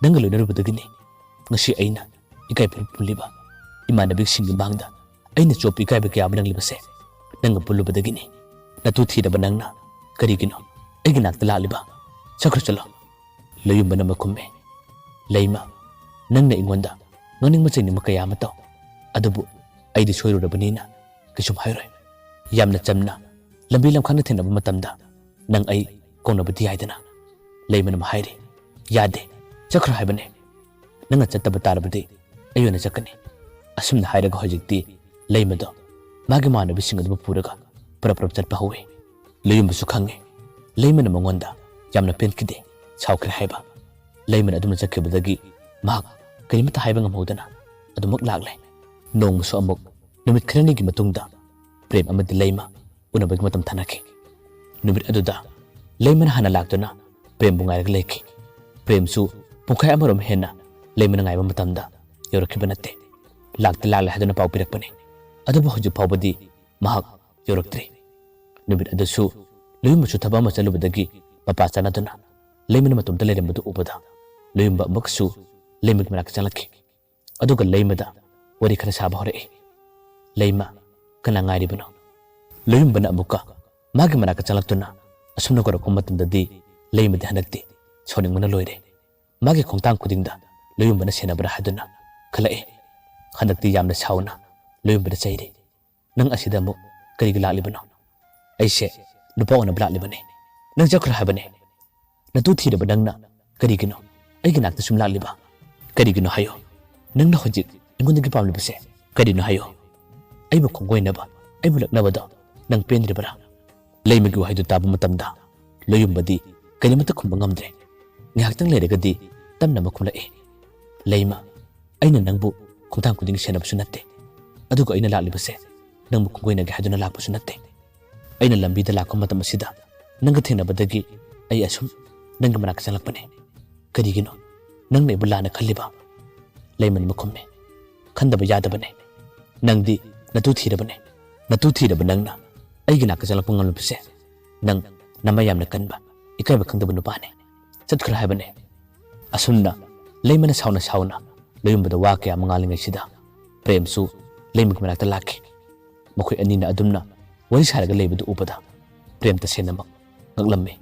ꯅꯪꯒ ꯂꯣꯏꯅꯔꯨꯕꯗꯒꯤꯅꯤ ꯉꯁꯤ ꯑꯩꯅ ꯏꯀꯥꯏ ꯄꯨꯝ ꯄꯨꯝꯂꯤꯕ ꯏꯃꯥꯟꯅꯕꯤꯁꯤꯡꯒꯤ ꯃꯥꯡꯗ ꯑꯩꯅ ꯆꯣꯞꯄ ꯏꯀꯥꯏꯕ ꯀꯌꯥ ꯑꯃ ꯅꯪꯂꯤꯕꯁꯦ꯫ ꯅꯪꯒ ꯄꯨꯜꯂꯨꯕꯗꯒꯤꯅꯤ꯫ ꯅꯇꯨ ꯊꯤꯔꯕ ꯅꯪꯅ ꯀꯔꯤꯒꯤꯅꯣ ꯑꯩꯒꯤ ꯅꯥꯛꯇ ꯂꯥꯛꯂꯤꯕ? ꯆꯠꯈ꯭ꯔꯣ ꯆꯠꯂꯣ꯫" ꯂꯣꯌꯨꯝꯕꯅ ꯑꯃ ꯈꯨꯝꯃꯤ, "ꯂꯩꯃ, ꯅꯪꯅ ꯑꯩꯉꯣꯟꯗ ꯉꯥꯡꯅꯤꯡꯕ ꯆꯩꯅꯤꯡꯕ ꯀꯌꯥ ꯑꯃ ꯇꯧ, ꯑꯗꯨꯕꯨ ꯑꯩꯗꯤ ꯁꯣꯏꯔꯨꯔꯕꯅꯤꯅ ꯀꯩꯁꯨꯝ ꯍꯥꯏꯔꯣꯏ꯫ ꯌꯥꯝꯅ ꯆꯝꯅ ꯂꯝꯕꯤ ꯂꯝꯈꯥꯡꯗ ꯊꯦꯡꯅꯕ ꯃꯇꯝꯗ ꯅꯪ ꯑꯩ ꯀꯧꯅꯕꯗꯤ ꯌꯥꯏꯗꯅ?" ꯂꯩꯃꯅ ꯑꯃ ꯍꯥꯏꯔꯤ, "ꯌꯥꯗꯦ, ꯆꯠꯈ꯭ꯔꯣ ꯍꯥꯏꯕꯅꯦ꯫ ꯅꯪꯅ ꯆꯠꯇꯕ ꯇꯥꯔꯕꯗꯤ ꯑꯩ ꯑꯣꯏꯅ ꯆꯠꯀꯅꯤ꯫" ꯑꯁꯨꯝꯅ ꯍꯥꯏꯔꯒ ꯍꯧꯖꯤꯛꯇꯤ ꯂꯩꯃꯗꯣ ꯃꯥꯒꯤ ꯃꯃꯥꯟꯅꯕꯤꯁꯤꯡ ꯑꯗꯨꯕꯨ ꯄꯨꯔꯒ ꯄꯔꯞ ꯄꯔꯞ ꯆꯠꯄ ꯍꯧꯋꯤ꯫ ꯂꯣꯌꯨꯝꯕꯁꯨ ꯈꯪꯉꯤ ꯂꯩꯃꯅ ꯃꯉꯣꯟꯗ ꯌꯥꯝꯅ ꯄꯦꯟꯈꯤꯗꯦ, ꯁꯥꯎꯈ꯭ꯔꯦ ꯍꯥꯏꯕ꯫ ꯂꯩꯃꯅ ꯑꯗꯨꯝꯅ ꯆꯠꯈꯤꯕꯗꯒꯤ ꯃꯍꯥꯛ ꯀꯔꯤꯃꯠꯇ ꯍꯥꯏꯕ ꯉꯝꯍꯧꯗꯅ ꯑꯗꯨꯃꯛ ꯂꯥꯛꯂꯦ꯫ ꯅꯣꯡꯃꯁꯨ ꯑꯃꯨꯛ ꯅꯨꯃꯤꯠ ꯈꯔꯅꯤꯒꯤ ꯃꯇꯨꯡꯗ ꯄ꯭ꯔꯦꯝ ꯑꯃꯗꯤ ꯂꯩꯃ ꯎꯅꯕꯒꯤ ꯃꯇꯝ ꯊꯥꯅꯈꯤ꯫ ꯅꯨꯃꯤꯠ ꯑꯗꯨꯗ ꯂꯩꯃꯅ ꯍꯥꯟꯅ ꯂꯥꯛꯇꯨꯅ ꯄ꯭ꯔꯦꯝꯕꯨ ꯉꯥꯏꯔꯒ ꯂꯩꯈꯤ꯫ ꯄ꯭ꯔꯦꯝꯁꯨ ꯄꯨꯡꯈꯥꯏ ꯑꯃꯔꯣꯝ ꯍꯦꯟꯅ ꯂꯩꯃꯅ ꯉꯥꯏꯕ ꯃꯇꯝꯗ ꯌꯧꯔꯛꯈꯤꯕ ꯅꯠꯇꯦ꯫ ꯂꯥꯛꯇꯤ ꯂꯥꯛꯂꯦ ꯍꯥꯏꯗꯨꯅ ꯄꯥꯎ ꯄꯤꯔꯛꯄꯅꯤ, ꯑꯗꯨꯕꯨ ꯍꯧꯖꯤꯛ ꯐꯥꯎꯕꯗꯤ ꯃꯍꯥꯛ ꯌꯧꯔꯛꯇ꯭ꯔꯤ꯫ ꯅꯨꯃꯤꯠ ꯑꯗꯨꯁꯨ ꯂꯣꯌꯨꯝꯕꯁꯨ ꯊꯕꯛ ꯑꯃ ꯆꯠꯂꯨꯕꯗꯒꯤ ꯃꯄꯥ ꯆꯥꯅꯗꯨꯅ ꯂꯩꯃꯅ ꯃꯇꯣꯝꯇ ꯂꯩꯔꯝꯕꯗꯨ ꯎꯕꯗ ꯂꯣꯌꯨꯝꯕ ꯑꯃꯨꯛꯀꯁꯨ ꯂꯩꯃꯒꯤ ꯃꯅꯥꯛꯇ ꯆꯪꯂꯛꯈꯤ꯫ ꯑꯗꯨꯒ ꯂꯩꯃꯗ ꯋꯥꯔꯤ ꯈꯔ ꯁꯥꯕ ꯍꯧꯔꯛꯏ꯫ "ꯂꯩꯃ, ꯀꯅꯥ ꯉꯥꯏꯔꯤꯕꯅꯣ?" ꯂꯣꯌꯨꯝꯕꯅ ꯑꯃꯨꯛꯀ ꯃꯥꯒꯤ ꯃꯅꯥꯛꯇ ꯆꯪꯂꯛꯇꯨꯅ ꯑꯁꯨꯝꯅ ꯀꯧꯔꯛꯄ ꯃꯇꯝꯗꯗꯤ ꯂꯩꯃꯗꯤ ꯍꯟꯗꯛꯇꯤ ꯁꯥꯎꯅꯤꯡꯕꯅ ꯂꯣꯏꯔꯦ꯫ ꯃꯥꯒꯤ ꯈꯣꯡꯊꯥꯡ ꯈꯨꯗꯤꯡꯗ ꯂꯣꯌꯨꯝꯕꯅ ꯁꯦꯟꯅꯕ꯭ꯔꯥ ꯍꯥꯏꯗꯨꯅ ꯈꯜꯂꯛꯏ꯫ ꯍꯟꯗꯛꯇꯤ ꯌꯥꯝꯅ ꯁꯥꯎꯅ ꯂꯣꯌꯨꯝꯕꯗ ꯆꯩꯔꯤ꯫ "ꯅꯪ ꯑꯁꯤꯗ ꯑꯃꯨꯛ ꯀꯔꯤꯒꯤ ꯂꯥꯛꯂꯤꯕꯅꯣ?" "ꯑꯩꯁꯦ ꯅꯨꯄꯥ ꯎꯅꯕ ꯂꯥꯛꯂꯤꯕꯅꯤ꯫ ꯅꯪ ꯆꯠꯈ꯭ꯔꯣ ꯍꯥꯏꯕꯅꯤ꯫ ꯅꯇꯨ ꯊꯤꯔꯕ ꯅꯪꯅ ꯀꯔꯤꯒꯤꯅꯣ ꯑꯩꯒꯤ ꯅꯥꯛꯇ ꯁꯨꯝ ꯂꯥꯛꯂꯤꯕ? ꯀꯔꯤꯒꯤꯅꯣ ꯍꯥꯏꯌꯨ? ꯅꯪꯅ ꯍꯧꯖꯤꯛ ꯑꯩꯉꯣꯟꯗꯒꯤ ꯄꯥꯝꯂꯤꯕꯁꯦ ꯀꯔꯤꯅꯣ ꯍꯥꯏꯌꯨ? ꯑꯩꯕꯨ ꯈꯣꯡꯒꯣꯏꯅꯕ, ꯑꯩꯕꯨ ꯂꯛꯅꯕꯗꯣ ꯅꯪ ꯄꯦꯟꯗ꯭ꯔꯤꯕꯔꯥ?" ꯂꯩꯃꯒꯤ ꯋꯥꯍꯩꯗꯨ ꯇꯥꯕ ꯃꯇꯝꯗ ꯂꯣꯌꯨꯝꯕꯗꯤ ꯀꯔꯤꯃꯠꯇ ꯈꯨꯝꯕ ꯉꯝꯗ꯭ꯔꯦ꯫ ꯉꯥꯏꯍꯥꯛꯇꯪ ꯂꯩꯔꯒꯗꯤ ꯇꯞꯅ ꯑꯃ ꯈꯨꯝꯂꯛꯏ꯫ "ꯂꯩꯃ, ꯑꯩꯅ ꯅꯪꯕꯨ ꯈꯣꯡꯊꯥꯡ ꯈꯨꯗꯤꯡꯒꯤ ꯁꯦꯟꯅꯕꯁꯨ ꯅꯠꯇꯦ, ꯑꯗꯨꯒ ꯑꯩꯅ ꯂꯥꯛꯂꯤꯕꯁꯦ ꯅꯪꯕꯨ ꯈꯣꯡꯒꯣꯏꯅꯒꯦ ꯍꯥꯏꯗꯨꯅ ꯂꯥꯛꯄꯁꯨ ꯅꯠꯇꯦ꯫ ꯑꯩꯅ ꯂꯝꯕꯤꯗ ꯂꯥꯛꯄ ꯃꯇꯝ ꯑꯁꯤꯗ ꯅꯪꯒ ꯊꯦꯡꯅꯕꯗꯒꯤ ꯑꯩ ꯑꯁꯨꯝ ꯅꯪꯒꯤ ꯃꯅꯥꯛꯇ ꯆꯪꯂꯛꯄꯅꯦ꯫ ꯀꯔꯤꯒꯤꯅꯣ ꯅꯪꯅ ꯑꯩꯕꯨ ꯂꯥꯟꯅ ꯈꯜꯂꯤꯕ?" ꯂꯩꯃꯅ ꯑꯃꯨꯛ ꯈꯨꯝꯃꯤ꯫ "ꯈꯟꯗꯕ ꯌꯥꯗꯕꯅꯦ꯫ ꯅꯪꯗꯤ ꯅꯇꯨ ꯊꯤꯔꯕꯅꯦ꯫ ꯅꯇꯨ ꯊꯤꯔꯕ ꯅꯪꯅ ꯑꯩꯒꯤ ꯅꯥꯛꯇ ꯆꯪꯂꯛꯄ ꯉꯝꯂꯕꯁꯦ ꯅꯪ ꯅꯃꯥ ꯌꯥꯝꯅ ꯀꯟꯕ, ꯏꯀꯥꯏꯕ ꯈꯪꯗꯕ ꯅꯨꯄꯥꯅꯦ꯫ ꯆꯠꯈ꯭ꯔꯣ ꯍꯥꯏꯕꯅꯦ꯫" ꯑꯁꯨꯝꯅ ꯂꯩꯃꯅ ꯁꯥꯎꯅ ꯁꯥꯎꯅ ꯂꯣꯌꯨꯝꯕꯗ ꯋꯥ ꯀꯌꯥ ꯑꯃ ꯉꯥꯡꯂꯤꯉꯩꯁꯤꯗ ꯄ꯭ꯔꯦꯝꯁꯨ ꯂꯩꯃꯒꯤ ꯃꯅꯥꯛꯇ ꯂꯥꯛꯈꯤ꯫ ꯃꯈꯣꯏ ꯑꯅꯤꯅ ꯑꯗꯨꯝꯅ ꯋꯥꯔꯤ ꯁꯥꯔꯒ ꯂꯩꯕꯗꯨ ꯎꯕꯗ ꯄ꯭ꯔꯦꯝ ꯇꯁꯦꯡꯅꯃꯛ ꯉꯛꯂꯝꯃꯤ꯫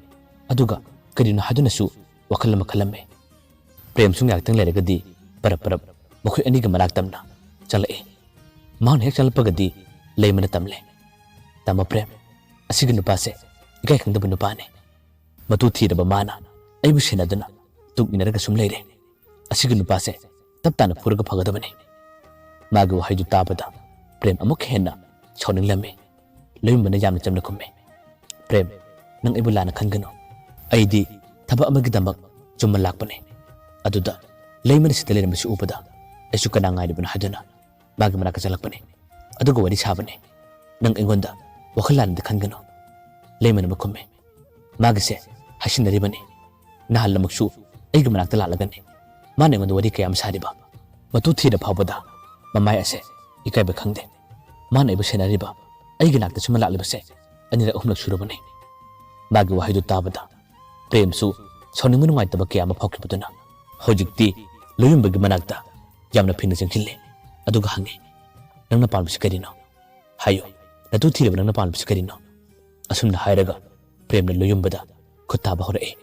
ꯑꯗꯨꯒ ꯀꯔꯤꯅꯣ ꯍꯥꯏꯗꯨꯅꯁꯨ ꯋꯥꯈꯜ ꯑꯃ ꯈꯜꯂꯝꯃꯤ꯫ ꯄ꯭ꯔꯦꯝꯁꯨ ꯉꯥꯏꯍꯥꯛꯇꯪ ꯂꯩꯔꯒꯗꯤ ꯄꯔꯞ ꯄꯔꯞ ꯃꯈꯣꯏ ꯑꯅꯤꯒꯤ ꯃꯅꯥꯛ ꯇꯝꯅ ꯆꯪꯂꯛꯏ꯫ ꯃꯍꯥꯛꯅ ꯍꯦꯛ ꯆꯪꯂꯛꯄꯒꯗꯤ ꯂꯩꯃꯅ ꯇꯝꯂꯦ, "ꯇꯥꯃꯣ ꯄ꯭ꯔꯦꯝ, ꯑꯁꯤꯒꯤ ꯅꯨꯄꯥꯁꯦ ꯏꯀꯥꯏ ꯈꯪꯗꯕ ꯅꯨꯄꯥꯅꯦ꯫ ꯃꯇꯨ ꯊꯤꯔꯕ ꯃꯥꯅ ꯑꯩꯕꯨ ꯁꯦꯟꯅꯗꯨꯅ ꯇꯨꯡ ꯏꯟꯅꯔꯒ ꯁꯨꯝ ꯂꯩꯔꯦ꯫ ꯑꯁꯤꯒꯤ ꯅꯨꯄꯥꯁꯦ ꯇꯞ ꯇꯥꯅ ꯐꯨꯔꯒ ꯐꯒꯗꯕꯅꯤ꯫" ꯃꯥꯒꯤ ꯋꯥꯍꯩꯗꯨ ꯇꯥꯕꯗ ꯄ꯭ꯔꯦꯝ ꯑꯃꯨꯛ ꯍꯦꯟꯅ ꯁꯥꯎꯅꯤꯡꯂꯝꯃꯤ꯫ ꯂꯣꯌꯨꯝꯕꯅ ꯌꯥꯝꯅ ꯆꯝꯅ ꯈꯨꯝꯃꯤ, "ꯄ꯭ꯔꯦꯝ, ꯅꯪ ꯑꯩꯕꯨ ꯂꯥꯟꯅ ꯈꯟꯒꯅꯨ꯫ ꯑꯩꯗꯤ ꯊꯕꯛ ꯑꯃꯒꯤꯗꯃꯛ ꯆꯨꯝꯅ ꯂꯥꯛꯄꯅꯤ꯫ ꯑꯗꯨꯗ ꯂꯩꯃꯅ ꯁꯤꯗ ꯂꯩꯔꯝꯕꯁꯤ ꯎꯕꯗ ꯑꯩꯁꯨ ꯀꯅꯥ ꯉꯥꯏꯔꯤꯕꯅꯣ ꯍꯥꯏꯗꯨꯅ ꯃꯥꯒꯤ ꯃꯅꯥꯛꯇ ꯆꯪꯂꯛꯄꯅꯤ꯫ ꯑꯗꯨꯒ ꯋꯥꯔꯤ ꯁꯥꯕꯅꯤ꯫ ꯅꯪ ꯑꯩꯉꯣꯟꯗ ꯋꯥꯈꯜ ꯂꯥꯟꯅꯗꯤ ꯈꯟꯒꯅꯨ꯫" ꯂꯩꯃꯅ ꯑꯃꯨꯛ ꯈꯨꯝꯃꯤ, "ꯃꯥꯒꯤꯁꯦ ꯍꯥꯏꯁꯤꯟꯅꯔꯤꯕꯅꯤ꯫ ꯅꯍꯥꯟ ꯑꯃꯨꯛꯁꯨ ꯑꯩꯒꯤ ꯃꯅꯥꯛꯇ ꯂꯥꯛꯂꯒꯅꯤ ꯃꯥꯅ ꯑꯩꯉꯣꯟꯗ ꯋꯥꯔꯤ ꯀꯌꯥ ꯑꯃ ꯁꯥꯔꯤꯕ꯫ ꯃꯇꯨ ꯊꯤꯔ ꯐꯥꯎꯕꯗ ꯃꯃꯥꯏ ꯑꯁꯦ ꯏꯀꯥꯏꯕ ꯈꯪꯗꯦ꯫ ꯃꯥꯅ ꯑꯩꯕꯨ ꯁꯦꯟꯅꯔꯤꯕ, ꯑꯩꯒꯤ ꯅꯥꯛꯇ ꯁꯨꯝ ꯂꯥꯛꯂꯤꯕꯁꯦ ꯑꯅꯤꯔꯛ ꯑꯍꯨꯝꯂꯛ ꯁꯨꯔꯕꯅꯤ꯫" ꯃꯥꯒꯤ ꯋꯥꯍꯩꯗꯨ ꯇꯥꯕꯗ ꯄ꯭ꯔꯦꯝꯁꯨ ꯁꯥꯎꯅꯤꯡꯕ ꯅꯨꯡꯉꯥꯏꯇꯕ ꯀꯌꯥ ꯑꯃ ꯐꯥꯎꯈꯤꯕꯗꯨꯅ ꯍꯧꯖꯤꯛꯇꯤ ꯂꯣꯌꯨꯝꯕꯒꯤ ꯃꯅꯥꯛꯇ ꯌꯥꯝꯅ ꯐꯤꯡꯅ ꯆꯪꯁꯤꯜꯂꯦ꯫ ꯑꯗꯨꯒ ꯍꯪꯉꯦ, "ꯅꯪꯅ ꯄꯥꯝꯕꯁꯤ ꯀꯔꯤꯅꯣ? ꯍꯥꯏꯌꯨ, ꯅꯇꯨ ꯊꯤꯔꯕ ꯅꯪꯅ ꯄꯥꯝꯕꯁꯤ ꯀꯔꯤꯅꯣ?" ꯑꯁꯨꯝꯅ ꯍꯥꯏꯔꯒ ꯄ꯭ꯔꯦꯝꯅ ꯂꯣꯌꯨꯝꯕꯗ ꯈꯨꯠ ꯊꯥꯕ ꯍꯧꯔꯛꯏ꯫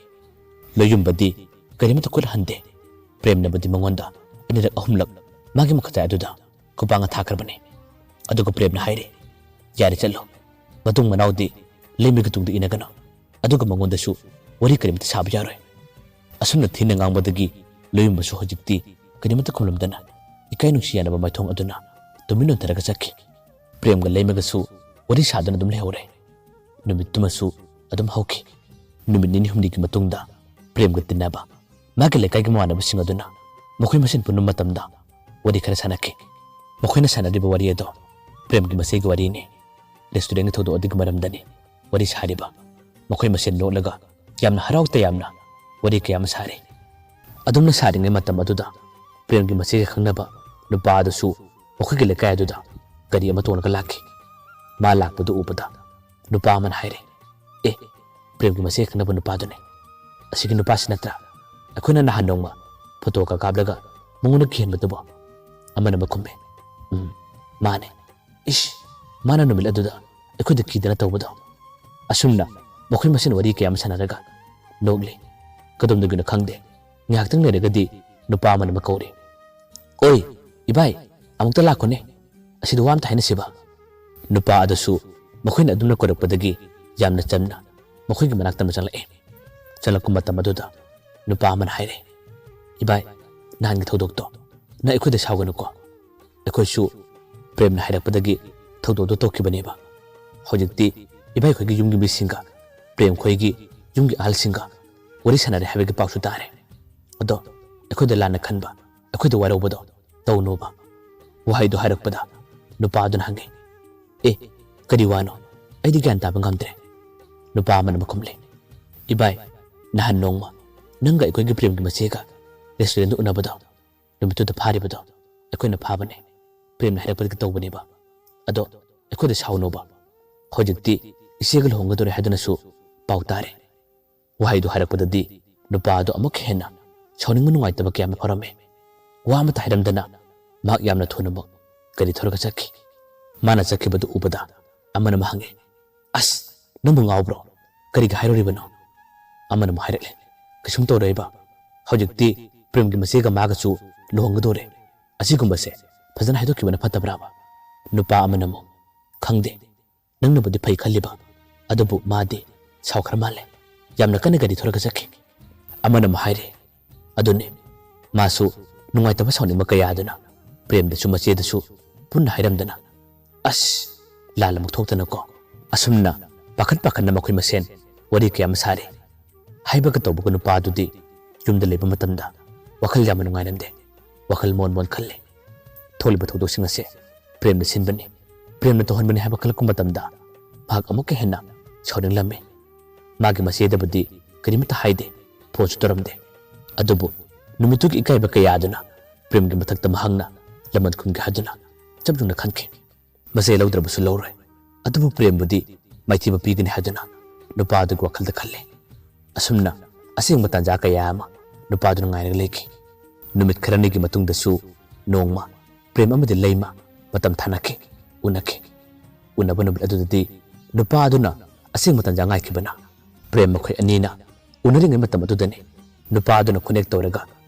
ꯂꯣꯌꯨꯝꯕꯗꯤ ꯀꯔꯤꯃꯠꯇ ꯈꯨꯠ ꯍꯟꯗꯦ꯫ ꯄ꯭ꯔꯦꯝꯅꯕꯨꯗꯤ ꯃꯉꯣꯟꯗ ꯑꯅꯤꯔꯛ ꯑꯍꯨꯝꯂꯛ ꯃꯥꯒꯤ ꯃꯈꯨꯠꯇ ꯑꯗꯨꯗ ꯈꯨꯕꯥꯡꯅ ꯊꯥꯈ꯭ꯔꯕꯅꯤ꯫ ꯑꯗꯨꯒ ꯄ꯭ꯔꯦꯝꯅ ꯍꯥꯏꯔꯦ, "ꯌꯥꯔꯦ, ꯆꯠꯂꯣ꯫ ꯃꯇꯨꯡ ꯃꯅꯥꯎꯗꯤ ꯂꯩꯃꯒꯤ ꯇꯨꯡꯗ ꯏꯟꯅꯒꯅꯨ꯫ ꯑꯗꯨꯒ ꯃꯉꯣꯟꯗꯁꯨ ꯋꯥꯔꯤ ꯀꯔꯤꯃꯇ ꯁꯥꯕ ꯌꯥꯔꯣꯏ"꯫ ꯑꯁꯨꯝꯅ ꯊꯤꯅ ꯉꯥꯡꯕꯗꯒꯤ ꯂꯣꯌꯨꯝꯕꯁꯨ ꯍꯧꯖꯤꯛꯇꯤ ꯀꯔꯤꯃꯇ ꯈꯨꯝꯂꯝꯗꯅ ꯏꯀꯥꯏ ꯅꯨꯡꯁꯤ ꯌꯥꯅꯕ ꯃꯥꯏꯊꯣꯡ ꯑꯗꯨꯅ ꯇꯨꯃꯤꯟ ꯑꯣꯟꯊꯔꯒ ꯆꯠꯈꯤ꯫ ꯄ꯭ꯔꯦꯝꯒ ꯂꯩꯃꯒꯁꯨ ꯋꯥꯔꯤ ꯁꯥꯗꯨꯅ ꯑꯗꯨꯝ ꯂꯩꯍꯧꯔꯦ꯫ ꯅꯨꯃꯤꯠꯇꯨꯃꯁꯨ ꯑꯗꯨꯝ ꯍꯧꯈꯤ꯫ ꯅꯨꯃꯤꯠ ꯅꯤꯅꯤ ꯍꯨꯝꯅꯤꯒꯤ ꯃꯇꯨꯡꯗ ꯄ꯭ꯔꯦꯝꯒ ꯇꯤꯟꯅꯕ ꯃꯥꯒꯤ ꯂꯩꯀꯥꯏꯒꯤ ꯃꯃꯥꯟꯅꯕꯁꯤꯡ ꯑꯗꯨꯅ ꯃꯈꯣꯏ ꯃꯁꯦꯟ ꯄꯨꯟꯕ ꯃꯇꯝꯗ ꯋꯥꯔꯤ ꯈꯔ ꯁꯥꯟꯅꯈꯤ꯫ ꯃꯈꯣꯏꯅ ꯁꯥꯟꯅꯔꯤꯕ ꯋꯥꯔꯤ ꯑꯗꯣ ꯄ꯭ꯔꯦꯝꯒꯤ ꯃꯆꯦꯒꯤ ꯋꯥꯔꯤꯅꯤ꯫ ꯔꯦꯁꯇꯨꯔꯦꯟꯒꯤ ꯊꯧꯗꯣꯛ ꯑꯗꯨꯒꯤ ꯃꯔꯝꯗꯅꯤ ꯋꯥꯔꯤ ꯁꯥꯔꯤꯕ꯫ ꯃꯈꯣꯏ ꯃꯁꯦꯟ ꯅꯣꯛꯂꯒ ꯌꯥꯝꯅ ꯍꯔꯥꯎ ꯇꯌꯥꯝꯅ ꯋꯥꯔꯤ ꯀꯌꯥ ꯑꯃ ꯁꯥꯔꯤ꯫ ꯑꯗꯨꯝꯅ ꯁꯥꯔꯤꯉꯩ ꯃꯇꯝ ꯑꯗꯨꯗ ꯄ꯭ꯔꯦꯝꯒꯤ ꯃꯆꯦꯒ ꯈꯪꯅꯕ ꯅꯨꯄꯥ ꯑꯗꯨꯁꯨ ꯃꯈꯣꯏꯒꯤ ꯂꯩꯀꯥꯏ ꯑꯗꯨꯗ ꯒꯥꯔꯤ ꯑꯃ ꯇꯣꯡꯂꯒ ꯂꯥꯛꯈꯤ꯫ ꯃꯥ ꯂꯥꯛꯄꯗꯨ ꯎꯕꯗ ꯅꯨꯄꯥ ꯑꯃꯅ ꯍꯥꯏꯔꯦ, "ꯑꯦ, ꯄ꯭ꯔꯦꯝꯒꯤ ꯃꯆꯦꯒ ꯈꯪꯅꯕ ꯅꯨꯄꯥꯗꯨꯅꯦ꯫ ꯑꯁꯤꯒꯤ ꯅꯨꯄꯥꯁꯤ ꯅꯠꯇ꯭ꯔꯥ ꯑꯩꯈꯣꯏꯅ ꯅꯍꯥꯟ ꯅꯣꯡꯃ ꯐꯣꯇꯣꯒ ꯀꯥꯞꯂꯒ ꯃꯉꯣꯟꯗ ꯀꯤꯍꯟꯕꯗꯨꯕꯣ?" ꯑꯃꯅ ꯑꯃ ꯈꯨꯝꯃꯦ, "ꯎꯝ, ꯃꯥꯅꯦ꯫ ꯏꯁ, ꯃꯥꯅ ꯅꯨꯃꯤꯠ ꯑꯗꯨꯗ ꯑꯩꯈꯣꯏꯗ ꯀꯤꯗꯅ ꯇꯧꯕꯗꯣ?" ꯑꯁꯨꯝꯅ ꯃꯈꯣꯏ ꯃꯁꯦꯟ ꯋꯥꯔꯤ ꯀꯌꯥ ꯑꯃ ꯁꯥꯟꯅꯔꯒ ꯅꯣꯛꯂꯤ꯫ ꯀꯗꯣꯝꯗꯒꯤꯅꯣ ꯈꯪꯗꯦ, ꯉꯥꯏꯍꯥꯛꯇꯪ ꯂꯩꯔꯒꯗꯤ ꯅꯨꯄꯥ ꯑꯃꯅ ꯑꯃ ꯀꯧꯔꯤ, "ꯑꯣꯏ, ꯏꯕꯥꯏ, ꯑꯃꯨꯛꯇ ꯂꯥꯛꯈꯣꯅꯦ, ꯑꯁꯤꯗ ꯋꯥ ꯑꯝꯇ ꯍꯥꯏꯅꯁꯤꯕ?" ꯅꯨꯄꯥ ꯑꯗꯨꯁꯨ ꯃꯈꯣꯏꯅ ꯑꯗꯨꯝꯅ ꯀꯣꯏꯔꯛꯄꯗꯒꯤ ꯌꯥꯝꯅ ꯆꯝꯅ ꯃꯈꯣꯏꯒꯤ ꯃꯅꯥꯛꯇ ꯑꯃ ꯆꯪꯂꯛꯑꯦ꯫ ꯆꯪꯂꯛꯄ ꯃꯇꯝ ꯑꯗꯨꯗ ꯅꯨꯄꯥ ꯑꯃꯅ ꯍꯥꯏꯔꯦ, "ꯏꯕꯥꯏ, ꯅꯍꯥꯟꯒꯤ ꯊꯧꯗꯣꯛꯇꯣ ꯅꯪ ꯑꯩꯈꯣꯏꯗ ꯁꯥꯎꯒꯅꯨꯀꯣ꯫ ꯑꯩꯈꯣꯏꯁꯨ ꯄ꯭ꯔꯦꯝꯅ ꯍꯥꯏꯔꯛꯄꯗꯒꯤ ꯊꯧꯗꯣꯛꯇꯣ ꯇꯣꯛꯈꯤꯕꯅꯦꯕ꯫ ꯍꯧꯖꯤꯛꯇꯤ ꯏꯕꯥꯏ ꯈꯣꯏꯒꯤ ꯌꯨꯝꯒꯤ ꯃꯤꯁꯤꯡꯒ ꯄ꯭ꯔꯦꯝ ꯈꯣꯏꯒꯤ ꯌꯨꯝꯒꯤ ꯑꯍꯜꯁꯤꯡꯒ ꯋꯥꯔꯤ ꯁꯥꯟꯅꯔꯦ ꯍꯥꯏꯕꯒꯤ ꯄꯥꯎꯁꯨ ꯇꯥꯔꯦ꯫ ꯑꯗꯣ ꯑꯩꯈꯣꯏꯗ ꯂꯥꯟꯅ ꯈꯟꯕ, ꯑꯩꯈꯣꯏꯗ ꯋꯥꯔꯧꯕꯗꯣ ꯇꯧꯅꯣꯕ"꯫ ꯋꯥꯍꯩꯗꯣ ꯍꯥꯏꯔꯛꯄꯗ ꯅꯨꯄꯥ ꯑꯗꯨꯅ ꯍꯪꯉꯤ, "ꯑꯦ, ꯀꯔꯤ ꯋꯥꯅꯣ? ꯑꯩꯗꯤ ꯒ꯭ꯌꯥꯟ ꯇꯥꯕ ꯉꯝꯗ꯭ꯔꯦ"꯫ ꯅꯨꯄꯥ ꯑꯃꯅ ꯑꯃ ꯈꯨꯝꯂꯦ, "ꯏꯕꯥꯏ, ꯅꯍꯥꯟ ꯅꯣꯡꯃ ꯅꯪꯒ ꯑꯩꯈꯣꯏꯒꯤ ꯄ꯭ꯔꯦꯝꯒꯤ ꯃꯆꯦꯒ ꯔꯦꯁꯇꯨꯔꯦꯟꯗ ꯎꯅꯕꯗꯣ, ꯅꯨꯃꯤꯠꯇꯨꯗ ꯐꯥꯔꯤꯕꯗꯣ ꯑꯩꯈꯣꯏꯅ ꯐꯥꯕꯅꯦ꯫ ꯄ꯭ꯔꯦꯝꯅ ꯍꯥꯏꯔꯛꯄꯗꯒꯤ ꯇꯧꯕꯅꯦꯕ꯫ ꯑꯗꯣ ꯑꯩꯈꯣꯏꯗ ꯁꯥꯎꯅꯣꯕ꯫ ꯍꯧꯖꯤꯛꯇꯤ ꯏꯆꯦꯒ ꯂꯨꯍꯣꯡꯒꯗꯧꯔꯦ ꯍꯥꯏꯗꯨꯅꯁꯨ ꯄꯥꯎ ꯇꯥꯔꯦ"꯫ ꯋꯥꯍꯩꯗꯨ ꯍꯥꯏꯔꯛꯄꯗꯗꯤ ꯅꯨꯄꯥ ꯑꯗꯨ ꯑꯃꯨꯛꯀ ꯍꯦꯟꯅ ꯁꯥꯎꯅꯤꯡꯕ ꯅꯨꯡꯉꯥꯏꯇꯕ ꯀꯌꯥ ꯑꯃ ꯐꯥꯎꯔꯝꯃꯤ꯫ ꯋꯥ ꯑꯃꯠꯇ ꯍꯥꯏꯔꯝꯗꯅ ꯃꯍꯥꯛ ꯌꯥꯝꯅ ꯊꯨꯅꯃꯛ ꯒꯥꯔꯤ ꯊꯧꯔꯒ ꯆꯠꯈꯤ꯫ ꯃꯥꯅ ꯆꯠꯈꯤꯕꯗꯨ ꯎꯕꯗ ꯑꯃꯅ ꯑꯃ ꯍꯪꯉꯦ, "ꯑꯁ, ꯅꯪꯕꯨ ꯉꯥꯎꯕ꯭ꯔꯣ? ꯀꯔꯤꯒꯤ ꯍꯥꯏꯔꯨꯔꯤꯕꯅꯣ?" ꯑꯃꯅ ꯑꯃꯨꯛ ꯍꯥꯏꯔꯛꯂꯦ, "ꯀꯩꯁꯨꯝ ꯇꯧꯔꯣꯏꯕ꯫ ꯍꯧꯖꯤꯛꯇꯤ ꯄ꯭ꯔꯦꯝꯒꯤ ꯃꯆꯦꯒ ꯃꯥꯒꯁꯨ ꯂꯨꯍꯣꯡꯒꯗꯧꯔꯦ꯫ ꯑꯁꯤꯒꯨꯝꯕꯁꯦ ꯐꯖꯅ ꯍꯥꯏꯗꯣꯛꯈꯤꯕꯅ ꯐꯠꯇꯕ꯭ꯔꯥꯕ?" ꯅꯨꯄꯥ ꯑꯃꯅ ꯑꯃꯨꯛ, "ꯈꯪꯗꯦ, ꯅꯪꯅꯕꯨꯗꯤ ꯐꯩ ꯈꯜꯂꯤꯕ, ꯑꯗꯨꯕꯨ ꯃꯥꯗꯤ ꯁꯥꯎꯈ꯭ꯔ ꯃꯥꯜꯂꯦ꯫ ꯌꯥꯝꯅ ꯀꯟꯅ ꯒꯥꯔꯤ ꯊꯧꯔꯒ ꯆꯠꯈꯤ꯫" ꯑꯃꯅ ꯑꯃꯨꯛ ꯍꯥꯏꯔꯦ, "ꯑꯗꯨꯅꯤ, ꯃꯥꯁꯨ ꯅꯨꯡꯉꯥꯏꯇꯕ ꯁꯥꯎꯅꯤꯡꯕ ꯀꯌꯥꯗꯨꯅ ꯄ꯭ꯔꯦꯝꯗꯁꯨ ꯃꯆꯦꯗꯁꯨ ꯄꯨꯟꯅ ꯍꯥꯏꯔꯝꯗꯅ, ꯑꯁ, ꯂꯥꯜ ꯑꯃꯨꯛ ꯊꯣꯛꯇꯅꯀꯣ꯫" ꯑꯁꯨꯝꯅ ꯄꯥꯈꯠ ꯄꯥꯈꯠꯅ ꯃꯈꯣꯏ ꯃꯁꯦꯟ ꯋꯥꯔꯤ ꯀꯌꯥ ꯑꯃ ꯁꯥꯔꯤ꯫ ꯍꯥꯏꯕꯒ ꯇꯧꯕꯒ ꯅꯨꯄꯥꯗꯨꯗꯤ ꯌꯨꯝꯗ ꯂꯩꯕ ꯃꯇꯝꯗ ꯋꯥꯈꯜ ꯌꯥꯝꯅ ꯅꯨꯡꯉꯥꯏꯔꯝꯗꯦ꯫ ꯋꯥꯈꯜ ꯃꯣꯟ ꯃꯣꯟ ꯈꯜꯂꯤ꯫ ꯊꯣꯛꯂꯤꯕ ꯊꯧꯗꯣꯛꯁꯤꯡ ꯑꯁꯦ ꯄ꯭ꯔꯦꯝꯅ ꯁꯤꯟꯕꯅꯤ, ꯄ꯭ꯔꯦꯝꯅ ꯇꯧꯍꯟꯕꯅꯤ ꯍꯥꯏꯕ ꯈꯜꯂꯛꯄ ꯃꯇꯝꯗ ꯃꯍꯥꯛ ꯑꯃꯨꯛꯀ ꯍꯦꯟꯅ ꯁꯥꯎꯅꯤꯡꯂꯝꯃꯤ꯫ ꯃꯥꯒꯤ ꯃꯆꯦꯗꯕꯨꯗꯤ ꯀꯔꯤꯃꯠꯇ ꯍꯥꯏꯗꯦ, ꯐꯣꯟꯁꯨ ꯇꯧꯔꯝꯗꯦ꯫ ꯑꯗꯨꯕꯨ ꯅꯨꯃꯤꯠꯇꯨꯒꯤ ꯏꯀꯥꯏꯕ ꯀꯌꯥꯗꯨꯅ ꯄ꯭ꯔꯦꯝꯒꯤ ꯃꯊꯛꯇ ꯃꯍꯥꯛꯅ ꯂꯃꯟ ꯈꯨꯝꯒꯦ ꯍꯥꯏꯗꯨꯅ ꯆꯞ ꯌꯨꯡꯅ ꯈꯟꯈꯤ꯫ ꯃꯆꯦ ꯂꯧꯗ꯭ꯔꯕꯁꯨ ꯂꯧꯔꯣꯏ, ꯑꯗꯨꯕꯨ ꯄ꯭ꯔꯦꯝꯕꯨꯗꯤ ꯃꯥꯏꯊꯤꯕ ꯄꯤꯒꯅꯤ ꯍꯥꯏꯗꯨꯅ ꯅꯨꯄꯥ ꯑꯗꯨꯒꯤ ꯋꯥꯈꯜꯗ ꯈꯜꯂꯤ꯫ ꯑꯁꯨꯝꯅ ꯑꯁꯦꯡꯕ ꯇꯥꯟꯖꯥ ꯀꯌꯥ ꯑꯃ ꯅꯨꯄꯥꯗꯨꯅ ꯉꯥꯏꯔꯒ ꯂꯩꯈꯤ꯫ ꯅꯨꯃꯤꯠ ꯈꯔꯅꯤꯒꯤ ꯃꯇꯨꯡꯗꯁꯨ ꯅꯣꯡꯃ ꯄ꯭ꯔꯦꯝ ꯑꯃꯗꯤ ꯂꯩꯃ ꯃꯇꯝ ꯊꯥꯅꯈꯤ, ꯎꯅꯈꯤ꯫ ꯎꯅꯕ ꯅꯨꯃꯤꯠ ꯑꯗꯨꯗꯗꯤ ꯅꯨꯄꯥ ꯑꯗꯨꯅ ꯑꯁꯦꯡꯕ ꯇꯥꯟꯖꯥ ꯉꯥꯏꯈꯤꯕꯅ ꯄ꯭ꯔꯦꯝ ꯃꯈꯣꯏ ꯑꯅꯤꯅ ꯎꯅꯔꯤꯉꯩ ꯃꯇꯝ ꯑꯗꯨꯗꯅꯤ ꯅꯨꯄꯥ ꯑꯗꯨꯅ ꯈꯨꯅꯦꯛ ꯇꯧꯔꯒ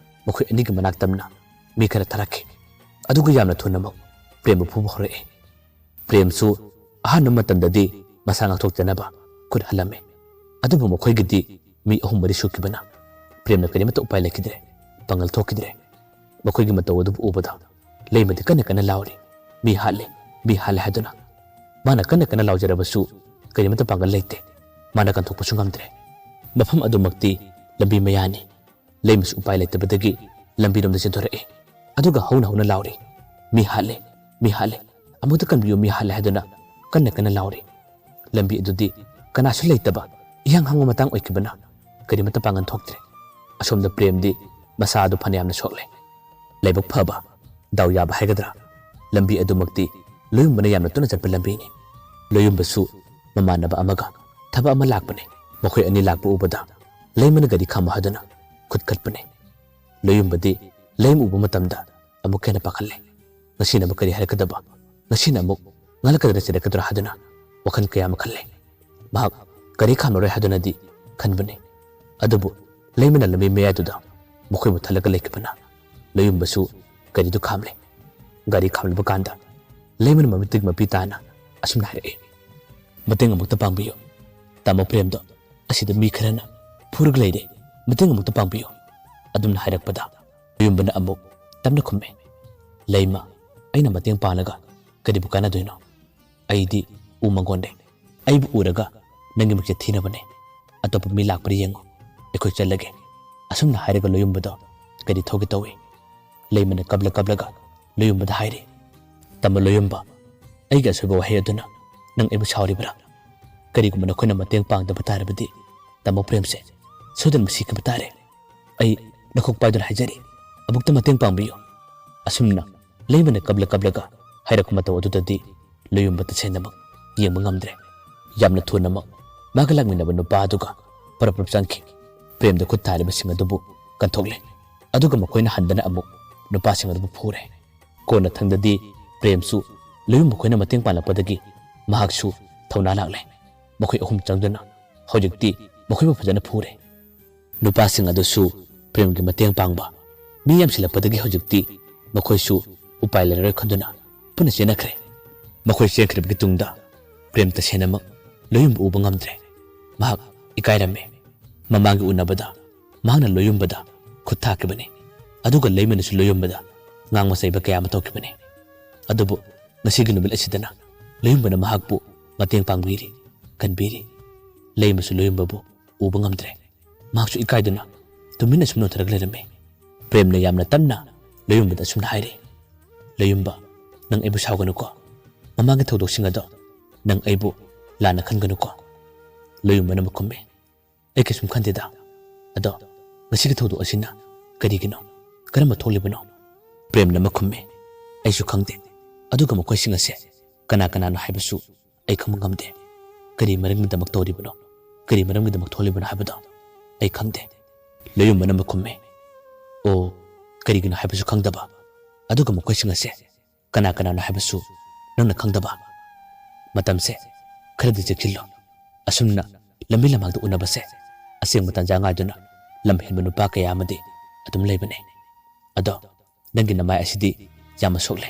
ꯃꯈꯣꯏ ꯑꯅꯤꯒꯤ ꯃꯅꯥꯛ ꯇꯝꯅ ꯃꯤ ꯈꯔ ꯊꯥꯔꯛꯈꯤ꯫ ꯑꯗꯨꯒ ꯌꯥꯝꯅ ꯊꯨꯅꯃꯛ ꯄ꯭ꯔꯦꯝꯕꯨ ꯐꯨꯕ ꯍꯧꯔꯛꯏ꯫ ꯄ꯭ꯔꯦꯝꯁꯨ ꯑꯍꯥꯟꯕ ꯃꯇꯝꯗꯗꯤ ꯃꯁꯥ ꯉꯥꯛꯊꯣꯛꯆꯅꯕ ꯈꯨꯠ ꯍꯜꯂꯝꯃꯤ꯫ ꯑꯗꯨꯕꯨ ꯃꯈꯣꯏꯒꯤꯗꯤ ꯃꯤ ꯑꯍꯨꯝ ꯃꯔꯤ ꯁꯨꯈꯤꯕꯅ ꯄ꯭ꯔꯦꯝꯅ ꯀꯔꯤꯃꯠꯇ ꯎꯄꯥꯏ ꯂꯩꯈꯤꯗ꯭ꯔꯦ, ꯄꯥꯡꯒꯜ ꯊꯣꯛꯈꯤꯗ꯭ꯔꯦ꯫ ꯃꯈꯣꯏꯒꯤ ꯃꯇꯧ ꯑꯗꯨꯕꯨ ꯎꯕꯗ ꯂꯩꯃꯗꯤ ꯀꯟꯅ ꯀꯟꯅ ꯂꯥꯎꯔꯤ, "ꯃꯤ ꯍꯥꯠꯂꯦ, ꯃꯤ ꯍꯥꯠꯂꯦ" ꯍꯥꯏꯗꯨꯅ꯫ ꯃꯥꯅ ꯀꯟꯅ ꯀꯟꯅ ꯂꯥꯎꯖꯔꯕꯁꯨ ꯀꯔꯤꯃꯠꯇ ꯄꯥꯡꯒꯜ ꯂꯩꯇꯦ꯫ ꯃꯥꯅ ꯀꯟꯊꯣꯛꯄꯁꯨ ꯉꯝꯗ꯭ꯔꯦ꯫ ꯃꯐꯝ ꯑꯗꯨꯃꯛꯇꯤ ꯂꯝꯕꯤ ꯃꯌꯥꯅꯤ꯫ ꯂꯩꯃꯁꯨ ꯎꯄꯥꯏ ꯂꯩꯇꯕꯗꯒꯤ ꯂꯝꯕꯤꯔꯣꯝꯗ ꯆꯦꯟꯊꯣꯔꯛꯏ꯫ ꯑꯗꯨꯒ ꯍꯧꯅ ꯍꯧꯅ ꯂꯥꯎꯔꯤ, "ꯃꯤ ꯍꯥꯠꯂꯦ, ꯃꯤ ꯍꯥꯠꯂꯦ, ꯑꯃꯨꯛꯇ ꯀꯟꯕꯤꯌꯨ, ꯃꯤ ꯍꯥꯠꯂꯦ" ꯍꯥꯏꯗꯨꯅ ꯀꯟꯅ ꯀꯟꯅ ꯂꯥꯎꯔꯤ꯫ ꯂꯝꯕꯤ ꯑꯗꯨꯗꯤ ꯀꯅꯥꯁꯨ ꯂꯩꯇꯕ ꯏꯍꯥꯡ ꯍꯥꯡꯕ ꯃꯇꯥꯡ ꯑꯣꯏꯈꯤꯕꯅ ꯀꯔꯤꯃꯠꯇ ꯄꯥꯡꯒꯟ ꯊꯣꯛꯇ꯭ꯔꯦ꯫ ꯑꯁꯣꯝꯗ ꯄ꯭ꯔꯦꯝꯗꯤ ꯃꯁꯥ ꯑꯗꯨ ꯐꯅꯌꯥꯝꯅ ꯁꯣꯛꯂꯦ꯫ ꯂꯥꯏꯕꯛ ꯐꯕ, ꯗꯥꯎ ꯌꯥꯕ ꯍꯥꯏꯒꯗ꯭ꯔꯥ, ꯂꯝꯕꯤ ꯑꯗꯨꯃꯛꯇꯤ ꯂꯣꯌꯨꯝꯕꯅ ꯌꯥꯝꯅ ꯇꯣꯏꯅ ꯆꯠꯄ ꯂꯝꯕꯤꯅꯤ꯫ ꯂꯣꯌꯨꯝꯕꯁꯨ ꯃꯃꯥꯟꯅꯕ ꯑꯃꯒ ꯊꯕꯛ ꯑꯃ ꯂꯥꯛꯄꯅꯤ꯫ ꯃꯈꯣꯏ ꯑꯅꯤ ꯂꯥꯛꯄ ꯎꯕꯗ ꯂꯩꯃꯅ ꯒꯥꯔꯤ ꯈꯥꯝꯃꯨ ꯍꯥꯏꯗꯨꯅ ꯈꯨꯠ ꯀꯠꯄꯅꯤ꯫ ꯂꯣꯌꯨꯝꯕꯗꯤ ꯂꯩꯃ ꯎꯕ ꯃꯇꯝꯗ ꯑꯃꯨꯛꯀ ꯍꯦꯟꯅ ꯄꯥꯈꯠꯂꯦ꯫ ꯉꯁꯤꯅ ꯑꯃꯨꯛ ꯀꯔꯤ ꯍꯥꯏꯔꯛꯀꯗꯕ? ꯉꯁꯤꯅ ꯑꯃꯨꯛ ꯉꯥꯡꯂꯛꯀꯗ꯭ꯔꯥ ꯆꯩꯔꯛꯀꯗ꯭ꯔꯥ ꯍꯥꯏꯗꯨꯅ ꯋꯥꯈꯜ ꯀꯌꯥ ꯑꯃ ꯈꯜꯂꯦ꯫ ꯃꯍꯥꯛ ꯒꯥꯔꯤ ꯈꯥꯝꯂꯔꯣꯏ ꯍꯥꯏꯗꯨꯅꯗꯤ ꯈꯟꯕꯅꯤ꯫ ꯑꯗꯨꯕꯨ ꯂꯩꯃꯅ ꯂꯝꯕꯤ ꯃꯌꯥꯏꯗꯨꯗ ꯃꯈꯣꯏꯕꯨ ꯊꯠꯂꯒ ꯂꯩꯈꯤꯕꯅ ꯂꯣꯌꯨꯝꯕꯁꯨ ꯒꯥꯔꯤꯗꯨ ꯈꯥꯝꯂꯦ꯫ ꯒꯥꯔꯤ ꯈꯥꯝꯂꯕ ꯀꯥꯟꯗ ꯂꯩꯃꯅ ꯃꯃꯤꯠꯇꯒꯤ ꯃꯄꯤ ꯇꯥꯅ ꯑꯁꯨꯝꯅ ꯍꯥꯏꯔꯛꯏ, "ꯃꯇꯦꯡ ꯑꯃꯨꯛꯇ ꯄꯥꯡꯕꯤꯌꯨ꯫ ꯇꯥꯃꯣ ꯄ꯭ꯔꯦꯝꯗꯣ ꯑꯁꯤꯗ ꯃꯤ ꯈꯔꯅ ꯐꯨꯔꯒ ꯂꯩꯔꯦ꯫ ꯃꯇꯦꯡ ꯑꯃꯨꯛꯇ ꯄꯥꯡꯕꯤꯌꯨ"꯫ ꯑꯗꯨꯝꯅ ꯍꯥꯏꯔꯛꯄꯗ ꯂꯣꯌꯨꯝꯕꯅ ꯑꯃꯨꯛ ꯇꯞꯅ ꯈꯨꯝꯃꯤ, "ꯂꯩꯃ, ꯑꯩꯅ ꯃꯇꯦꯡ ꯄꯥꯡꯂꯒ ꯀꯔꯤꯕꯨ ꯀꯥꯟꯅꯗꯣꯏꯅꯣ? ꯑꯩꯗꯤ ꯎ ꯃꯪꯒꯣꯟꯅꯦ꯫ ꯑꯩꯕꯨ ꯎꯔꯒ ꯅꯪꯒꯤ ꯃꯤꯡꯆꯠ ꯊꯤꯅꯕꯅꯦ꯫ ꯑꯇꯣꯞꯄ ꯃꯤ ꯂꯥꯛꯄ꯭ꯔꯥ ꯌꯦꯡꯉꯨ꯫ ꯑꯩꯈꯣꯏ ꯆꯠꯂꯒꯦ"꯫ ꯑꯁꯨꯝꯅ ꯍꯥꯏꯔꯒ ꯂꯣꯌꯨꯝꯕꯗꯣ ꯒꯥꯔꯤ ꯊꯧꯒꯦ ꯇꯧꯏ꯫ ꯂꯩꯃꯅ ꯀꯞꯂ ꯀꯞꯂꯒ ꯂꯣꯌꯨꯝꯕꯗ ꯍꯥꯏꯔꯤ, "ꯇꯥꯃꯣ ꯂꯣꯌꯨꯝꯕ, ꯑꯩꯒꯤ ꯑꯁꯣꯏꯕ ꯋꯥꯍꯩ ꯑꯗꯨꯅ ꯅꯪ ꯑꯩꯕꯨ ꯁꯥꯎꯔꯤꯕ꯭ꯔꯥ? ꯀꯔꯤꯒꯨꯝꯕ ꯅꯈꯣꯏꯅ ꯃꯇꯦꯡ ꯄꯥꯡꯗꯕ ꯇꯥꯔꯕꯗꯤ ꯇꯥꯃꯣ ꯄ꯭ꯔꯦꯝꯁꯦ ꯁꯣꯏꯗꯅ ꯁꯤꯈꯤꯕ ꯇꯥꯔꯦ꯫ ꯑꯩ ꯅꯈꯣꯛ ꯄꯥꯏꯗꯨꯅ ꯍꯥꯏꯖꯔꯤ, ꯑꯃꯨꯛꯇ ꯃꯇꯦꯡ ꯄꯥꯡꯕꯤꯌꯨ"꯫ ꯑꯁꯨꯝꯅ ꯂꯩꯃꯅ ꯀꯞꯂ ꯀꯞꯂꯒ ꯍꯥꯏꯔꯛꯄ ꯃꯇꯧ ꯑꯗꯨꯗꯗꯤ ꯂꯣꯌꯨꯝꯕ ꯇꯁꯦꯡꯅꯃꯛ ꯌꯦꯡꯕ ꯉꯝꯗ꯭ꯔꯦ꯫ ꯌꯥꯝꯅ ꯊꯨꯅꯃꯛ ꯃꯥꯒ ꯂꯥꯛꯃꯤꯟꯅꯕ ꯅꯨꯄꯥ ꯑꯗꯨꯒ ꯄꯔꯞ ꯄꯔꯞ ꯆꯪꯈꯤ꯫ ꯄ꯭ꯔꯦꯝꯗ ꯈꯨꯠ ꯊꯥꯔꯤꯕꯁꯤꯡ ꯑꯗꯨꯕꯨ ꯀꯟꯊꯣꯛꯂꯦ꯫ ꯑꯗꯨꯒ ꯃꯈꯣꯏꯅ ꯍꯟꯗꯅ ꯑꯃꯨꯛ ꯅꯨꯄꯥꯁꯤꯡ ꯑꯗꯨꯕꯨ ꯐꯨꯔꯦ꯫ ꯀꯣꯟꯅ ꯊꯪꯗꯗꯤ ꯄ꯭ꯔꯦꯝꯁꯨ ꯂꯣꯌꯨꯝꯕ ꯃꯈꯣꯏꯅ ꯃꯇꯦꯡ ꯄꯥꯡꯂꯛꯄꯗꯒꯤ ꯃꯍꯥꯛꯁꯨ ꯊꯧꯅꯥ ꯂꯥꯛꯂꯦ꯫ ꯃꯈꯣꯏ ꯑꯍꯨꯝ ꯆꯪꯗꯨꯅ ꯍꯧꯖꯤꯛꯇꯤ ꯃꯈꯣꯏꯕꯨ ꯐꯖꯅ ꯐꯨꯔꯦ꯫ ꯅꯨꯄꯥꯁꯤꯡ ꯑꯗꯨꯁꯨ ꯄ꯭ꯔꯦꯝꯒꯤ ꯃꯇꯦꯡ ꯄꯥꯡꯕ ꯃꯤ ꯌꯥꯝꯁꯤꯜꯂꯛꯄꯗꯒꯤ ꯍꯧꯖꯤꯛꯇꯤ ꯃꯈꯣꯏꯁꯨ ꯎꯄꯥꯏ ꯂꯩꯔꯔꯣꯏ ꯈꯟꯗꯨꯅ ꯄꯨꯟꯅ ꯆꯦꯟꯅꯈ꯭ꯔꯦ꯫ ꯃꯈꯣꯏ ꯆꯦꯟꯈ꯭ꯔꯕꯒꯤ ꯇꯨꯡꯗ ꯄ꯭ꯔꯦꯝ ꯇꯁꯦꯡꯅꯃꯛ ꯂꯣꯌꯨꯝꯕ ꯎꯕ ꯉꯝꯗ꯭ꯔꯦ꯫ ꯃꯍꯥꯛ ꯏꯀꯥꯏꯔꯝꯃꯤ꯫ ꯃꯃꯥꯡꯒꯤ ꯎꯅꯕꯗ ꯃꯍꯥꯛꯅ ꯂꯣꯌꯨꯝꯕꯗ ꯈꯨꯠ ꯊꯥꯈꯤꯕꯅꯤ꯫ ꯑꯗꯨꯒ ꯂꯩꯃꯅꯁꯨ ꯂꯣꯌꯨꯝꯕꯗ ꯉꯥꯡꯕ ꯆꯩꯕ ꯀꯌꯥ ꯑꯃ ꯇꯧꯈꯤꯕꯅꯤ꯫ ꯑꯗꯨꯕꯨ ꯉꯁꯤꯒꯤ ꯅꯨꯃꯤꯠ ꯑꯁꯤꯗꯅ ꯂꯣꯌꯨꯝꯕꯅ ꯃꯍꯥꯛꯄꯨ ꯃꯇꯦꯡ ꯄꯥꯡꯕꯤꯔꯤ, ꯀꯟꯕꯤꯔꯤ꯫ ꯂꯩꯃꯁꯨ ꯂꯣꯌꯨꯝꯕꯕꯨ ꯎꯕ ꯉꯝꯗ꯭ꯔꯦ꯫ ꯃꯍꯥꯛꯁꯨ ꯏꯀꯥꯏꯗꯨꯅ ꯇꯨꯃꯤꯟꯅ ꯁꯨꯝ ꯅꯣꯟꯊꯔꯒ ꯂꯩꯔꯝꯃꯤ꯫ ꯄ꯭ꯔꯦꯝꯅ ꯌꯥꯝꯅ ꯇꯞꯅ ꯂꯣꯌꯨꯝꯕꯗ ꯑꯁꯨꯝꯅ ꯍꯥꯏꯔꯤ, "ꯂꯣꯌꯨꯝꯕ, ꯅꯪ ꯑꯩꯕꯨ ꯁꯥꯎꯒꯅꯨꯀꯣ꯫ ꯃꯃꯥꯡꯒꯤ ꯊꯧꯗꯣꯛꯁꯤꯡ ꯑꯗꯣ ꯅꯪ ꯑꯩꯕꯨ ꯂꯥꯟꯅ ꯈꯟꯒꯅꯨꯀꯣ"꯫ ꯂꯣꯌꯨꯝꯕꯅ ꯑꯃꯨꯛ ꯈꯨꯝꯃꯤ, "ꯑꯩ ꯀꯩꯁꯨꯝ ꯈꯟꯗꯦꯗ꯫ ꯑꯗꯣ ꯉꯁꯤꯒꯤ ꯊꯧꯗꯣꯛ ꯑꯁꯤꯅ ꯀꯔꯤꯒꯤꯅꯣ? ꯀꯔꯝꯕ ꯊꯣꯛꯂꯤꯕꯅꯣ?" ꯄ꯭ꯔꯦꯝꯅ ꯑꯃꯨꯛ ꯈꯨꯝꯃꯤ, "ꯑꯩꯁꯨ ꯈꯪꯗꯦ꯫ ꯑꯗꯨꯒ ꯃꯈꯣꯏꯁꯤꯡ ꯑꯁꯦ ꯀꯅꯥ ꯀꯅꯥꯅꯣ ꯍꯥꯏꯕꯁꯨ ꯑꯩ ꯈꯪꯕ ꯉꯝꯗꯦ꯫ ꯀꯔꯤ ꯃꯔꯝꯒꯤꯗꯃꯛ ꯇꯧꯔꯤꯕꯅꯣ, ꯀꯔꯤ ꯃꯔꯝꯒꯤꯗꯃꯛ ꯊꯣꯛꯂꯤꯕꯅꯣ ꯍꯥꯏꯕꯗꯣ ꯑꯩ ꯈꯪꯗꯦ"꯫ ꯂꯣꯌꯨꯝꯕꯅ ꯑꯃꯨꯛ ꯈꯨꯝꯃꯤ, "ꯑꯣ, ꯀꯔꯤꯒꯤꯅꯣ ꯍꯥꯏꯕꯁꯨ ꯈꯪꯗꯕ, ꯑꯗꯨꯒ ꯃꯈꯣꯏꯁꯤꯡ ꯑꯁꯦ ꯀꯅꯥ ꯀꯅꯥꯅꯣ ꯍꯥꯏꯕꯁꯨ ꯅꯪꯅ ꯈꯪꯗꯕ꯫ ꯃꯇꯝꯁꯦ ꯈꯔꯗꯤ ꯆꯦꯛꯁꯤꯜꯂꯣ꯫ ꯑꯁꯨꯝꯅ ꯂꯝꯕꯤ ꯂꯝꯍꯥꯡꯗ ꯎꯅꯕꯁꯦ ꯑꯁꯦꯡꯕ ꯇꯥꯟꯖꯥ ꯉꯥꯏꯗꯨꯅ ꯂꯝ ꯍꯦꯟꯕ ꯅꯨꯄꯥ ꯀꯌꯥ ꯑꯃꯗꯤ ꯑꯗꯨꯝ ꯂꯩꯕꯅꯦ꯫ ꯑꯗꯣ ꯅꯪꯒꯤ ꯅꯃꯥꯏ ꯑꯁꯤꯗꯤ ꯌꯥꯝꯅ ꯁꯣꯛꯂꯦ꯫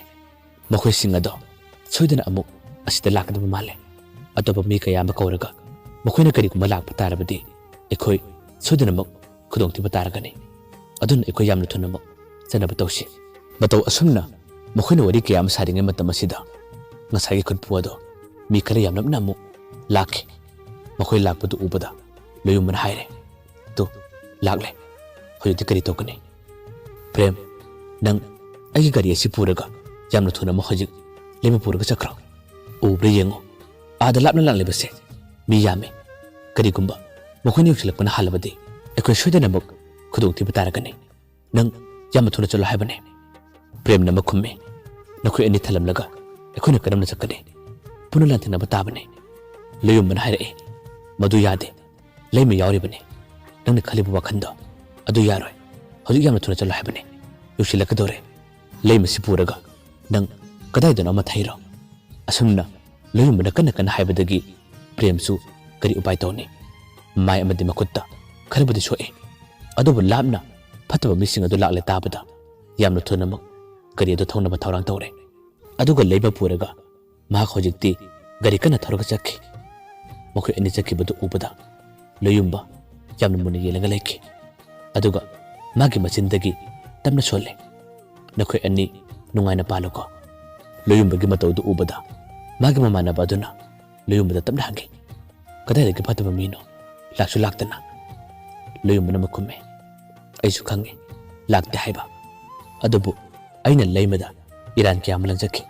ꯃꯈꯣꯏꯁꯤꯡ ꯑꯗꯣ ꯁꯣꯏꯗꯅ ꯑꯃꯨꯛ ꯑꯁꯤꯗ ꯂꯥꯛꯀꯗꯕ ꯃꯥꯜꯂꯦ꯫ ꯑꯇꯣꯞꯄ ꯃꯤ ꯀꯌꯥ ꯑꯃ ꯀꯧꯔꯒ ꯃꯈꯣꯏꯅ ꯀꯔꯤꯒꯨꯝꯕ ꯂꯥꯛꯄ ꯇꯥꯔꯕꯗꯤ ꯑꯩꯈꯣꯏ ꯁꯣꯏꯗꯅꯃꯛ ꯈꯨꯗꯣꯡꯊꯤꯕ ꯇꯥꯔꯒꯅꯤ꯫ ꯑꯗꯨꯅ ꯑꯩꯈꯣꯏ ꯌꯥꯝꯅ ꯊꯨꯅꯃꯛ ꯆꯠꯅꯕ ꯇꯧꯁꯤ꯫ ꯃꯇꯧ ꯑꯁꯨꯝꯅ ꯃꯈꯣꯏꯅ ꯋꯥꯔꯤ ꯀꯌꯥ ꯑꯃ ꯁꯥꯔꯤꯉꯩ ꯃꯇꯝ ꯑꯁꯤꯗ ꯉꯁꯥꯏꯒꯤ ꯈꯨꯟꯄꯨ ꯑꯗꯣ ꯃꯤ ꯈꯔ ꯌꯥꯝꯂꯞꯅ ꯑꯃꯨꯛ ꯂꯥꯛꯈꯤ꯫ ꯃꯈꯣꯏ ꯂꯥꯛꯄꯗꯨ ꯎꯕꯗ ꯂꯣꯌꯨꯝꯕꯅ ꯍꯥꯏꯔꯦ, "ꯇꯨ, ꯂꯥꯛꯂꯦ꯫ ꯍꯧꯖꯤꯛꯇꯤ ꯀꯔꯤ ꯇꯧꯒꯅꯤ?" "ꯄ꯭ꯔꯦꯝ, ꯅꯪ ꯑꯩꯒꯤ ꯒꯥꯔꯤ ꯑꯁꯤ ꯄꯨꯔꯒ ꯌꯥꯝꯅ ꯊꯨꯅ ꯑꯃ ꯍꯧꯖꯤꯛ ꯂꯩꯃ ꯄꯨꯔꯒ ꯆꯠꯈ꯭ꯔꯣ꯫ ꯎꯕ꯭ꯔꯥ ꯌꯦꯡꯉꯨ, ꯑꯥꯗ ꯂꯥꯞꯅ ꯂꯥꯛꯂꯤꯕꯁꯦ ꯃꯤ ꯌꯥꯝꯃꯤ꯫ ꯀꯔꯤꯒꯨꯝꯕ ꯃꯈꯣꯏꯅ ꯌꯧꯁꯤꯜꯂꯛꯄꯅ ꯍꯥꯜꯂꯕꯗꯤ ꯑꯩꯈꯣꯏ ꯁꯣꯏꯗꯅꯃꯛ ꯈꯨꯗꯣꯡꯊꯤꯕ ꯇꯥꯔꯒꯅꯤ꯫ ꯅꯪ ꯌꯥꯝꯅ ꯊꯨꯅ ꯆꯠꯂꯣ ꯍꯥꯏꯕꯅꯦ꯫" ꯄ꯭ꯔꯦꯝꯅ ꯑꯃ ꯈꯨꯝꯃꯤ, "ꯅꯈꯣꯏ ꯑꯅꯤ ꯊꯜꯂꯝꯂꯒ ꯑꯩꯈꯣꯏꯅ ꯀꯔꯝꯅ ꯆꯠꯀꯅꯤ? ꯄꯨꯟꯅ ꯂꯥꯟꯊꯦꯡꯅꯕ ꯇꯥꯕꯅꯤ꯫" ꯂꯣꯌꯨꯝꯕꯅ ꯍꯥꯏꯔꯛꯏ, "ꯃꯗꯨ ꯌꯥꯗꯦ꯫ ꯂꯩꯃ ꯌꯥꯎꯔꯤꯕꯅꯤ꯫ ꯅꯪꯅ ꯈꯜꯂꯤꯕ ꯋꯥꯈꯜꯗꯣ ꯑꯗꯨ ꯌꯥꯔꯣꯏ꯫ ꯍꯧꯖꯤꯛ ꯌꯥꯝꯅ ꯊꯨꯅ ꯆꯠꯂꯣ ꯍꯥꯏꯕꯅꯤ꯫ ꯌꯧꯁꯤꯜꯂꯛꯀꯗꯧꯔꯦ꯫ ꯂꯩꯃꯁꯤ ꯄꯨꯔꯒ ꯅꯪ ꯀꯗꯥꯏꯗꯅꯣ ꯑꯃ ꯊꯩꯔꯣ꯫" ꯑꯁꯨꯝꯅ ꯂꯣꯌꯨꯝꯕꯅ ꯀꯟꯅ ꯀꯟꯅ ꯍꯥꯏꯕꯗꯒꯤ ꯄ꯭ꯔꯦꯝꯁꯨ ꯀꯔꯤ ꯎꯄꯥꯏ ꯇꯧꯅꯤ? ꯃꯥꯏ ꯑꯃꯗꯤ ꯃꯈꯨꯠꯇ ꯈꯔꯕꯨꯗꯤ ꯁꯣꯛꯏ, ꯑꯗꯨꯕꯨ ꯂꯥꯞꯅ ꯐꯠꯇꯕ ꯃꯤꯁꯤꯡ ꯑꯗꯨ ꯂꯥꯛꯂꯦ ꯇꯥꯕꯗ ꯌꯥꯝꯅ ꯊꯨꯅꯃꯛ ꯒꯥꯔꯤ ꯑꯗꯨ ꯊꯧꯅꯕ ꯊꯧꯔꯥꯡ ꯇꯧꯔꯦ꯫ ꯑꯗꯨꯒ ꯂꯩꯃ ꯄꯨꯔꯒ ꯃꯍꯥꯛ ꯍꯧꯖꯤꯛꯇꯤ ꯒꯥꯔꯤ ꯀꯟꯅ ꯊꯧꯔꯒ ꯆꯠꯈꯤ꯫ ꯃꯈꯣꯏ ꯑꯅꯤ ꯆꯠꯈꯤꯕꯗꯨ ꯎꯕꯗ ꯂꯣꯌꯨꯝꯕ ꯌꯥꯝꯅ ꯃꯨꯟꯅ ꯌꯦꯡꯂꯒ ꯂꯩꯈꯤ꯫ ꯑꯗꯨꯒ ꯃꯥꯒꯤ ꯃꯆꯤꯟꯗꯒꯤ ꯇꯞꯅ ꯁꯣꯜꯂꯦ, "ꯅꯈꯣꯏ ꯑꯅꯤ ꯅꯨꯡꯉꯥꯏꯅ ꯄꯥꯜꯂꯨꯀꯣ꯫" ꯂꯣꯌꯨꯝꯕꯒꯤ ꯃꯇꯧꯗꯨ ꯎꯕꯗ ꯃꯥꯒꯤ ꯃꯃꯥꯟꯅꯕ ꯑꯗꯨꯅ ꯂꯣꯌꯨꯝꯕꯗ ꯇꯞꯅ ꯍꯪꯈꯤ, "ꯀꯗꯥꯏꯗꯒꯤ ꯐꯠꯇꯕ ꯃꯤꯅꯣ? ꯂꯥꯛꯁꯨ ꯂꯥꯛꯇꯅ?" ꯂꯣꯌꯨꯝꯕꯅ ꯑꯃ ꯈꯨꯝꯃꯦ, "ꯑꯩꯁꯨ ꯈꯪꯉꯤ, ꯂꯥꯛꯇꯦ ꯍꯥꯏꯕ꯫ ꯑꯗꯨꯕꯨ ꯑꯩꯅ ꯂꯩꯃꯗ ꯏꯔꯥꯟ ꯀꯌꯥ ꯑꯃ ꯂꯪꯖꯈꯤ꯫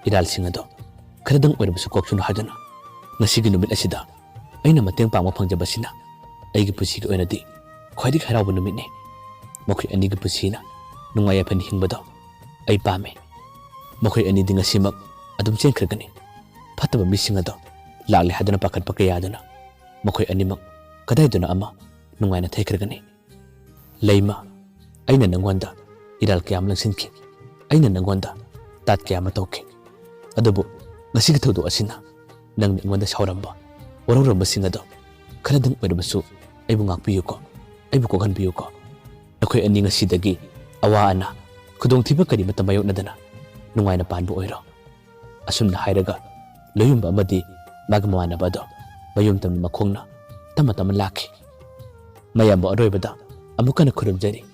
ꯏꯔꯥꯜꯁꯤꯡ ꯑꯗꯣ ꯈꯔꯗꯪ ꯑꯣꯏꯔꯕꯁꯨ ꯀꯣꯛꯁꯅꯨ ꯍꯥꯏꯗꯨꯅ ꯉꯁꯤꯒꯤ ꯅꯨꯃꯤꯠ ꯑꯁꯤꯗ ꯑꯩꯅ ꯃꯇꯦꯡ ꯄꯥꯡꯕ ꯐꯪꯖꯕꯁꯤꯅ ꯑꯩꯒꯤ ꯄꯨꯟꯁꯤꯒꯤ ꯑꯣꯏꯅꯗꯤ ꯈ꯭ꯋꯥꯏꯗꯒꯤ ꯍꯔꯥꯎꯕ ꯅꯨꯃꯤꯠꯅꯤ꯫ ꯃꯈꯣꯏ ꯑꯅꯤꯒꯤ ꯄꯨꯟꯁꯤꯅ ꯅꯨꯡꯉꯥꯏ ꯌꯥꯏꯐꯅ ꯍꯤꯡꯕꯗꯣ ꯑꯩ ꯄꯥꯝꯃꯤ꯫ ꯃꯈꯣꯏ ꯑꯅꯤꯗꯤ ꯉꯁꯤꯃꯛ ꯑꯗꯨꯝ ꯆꯦꯟꯈ꯭ꯔꯒꯅꯤ꯫ ꯐꯠꯇꯕ ꯃꯤꯁꯤꯡ ꯑꯗꯣ ꯂꯥꯛꯂꯦ ꯍꯥꯏꯗꯨꯅ ꯄꯥꯈꯠꯄ ꯀꯌꯥꯗꯨꯅ ꯃꯈꯣꯏ ꯑꯅꯤꯃꯛ ꯀꯗꯥꯏꯗꯅꯣ ꯑꯃ ꯅꯨꯡꯉꯥꯏꯅ ꯊꯩꯈ꯭ꯔꯒꯅꯤ꯫ ꯂꯩꯃ, ꯑꯩꯅ ꯅꯪꯉꯣꯟꯗ ꯏꯔꯥꯜ ꯀꯌꯥ ꯑꯃ ꯂꯪꯁꯤꯟꯈꯤ꯫ ꯑꯩꯅ ꯅꯪꯉꯣꯟꯗ ꯇꯥꯠ ꯀꯌꯥ ꯑꯃ ꯇꯧꯈꯤ꯫ ꯑꯗꯨꯕꯨ ꯉꯁꯤꯒꯤ ꯊꯧꯗꯣꯛ ꯑꯁꯤꯅ ꯅꯪꯅ ꯑꯩꯉꯣꯟꯗ ꯁꯥꯎꯔꯝꯕ, ꯋꯥꯔꯧꯔꯝꯕꯁꯤꯡ ꯑꯗꯣ ꯈꯔꯗꯪ ꯑꯣꯏꯔꯕꯁꯨ ꯑꯩꯕꯨ ꯉꯥꯛꯄꯤꯌꯨꯀꯣ, ꯑꯩꯕꯨ ꯀꯣꯛꯍꯟꯕꯤꯌꯨꯀꯣ꯫ ꯑꯩꯈꯣꯏ ꯑꯅꯤ ꯉꯁꯤꯗꯒꯤ ꯑꯋꯥ ꯑꯅꯥ, ꯈꯨꯗꯣꯡꯊꯤꯕ ꯀꯔꯤꯃꯠꯇ ꯃꯥꯌꯣꯛꯅꯗꯅ ꯅꯨꯡꯉꯥꯏꯅ ꯄꯥꯟꯕ ꯑꯣꯏꯔꯣ꯫ ꯑꯁꯨꯝꯅ ꯍꯥꯏꯔꯒ ꯂꯣꯌꯨꯝꯕ ꯑꯃꯗꯤ ꯃꯥꯒꯤ ꯃꯃꯥꯟꯅꯕ ꯑꯗꯣ ꯃꯌꯨꯝ ꯇꯝꯅ ꯃꯈꯣꯡꯅ ꯇꯞꯅ ꯇꯞꯅ ꯂꯥꯛꯈꯤ꯫ ꯃꯌꯥꯝꯕꯨ ꯑꯔꯣꯏꯕꯗ ꯑꯃꯨꯛ ꯍꯟꯅ ꯈꯨꯔꯨꯝꯖꯔꯤ꯫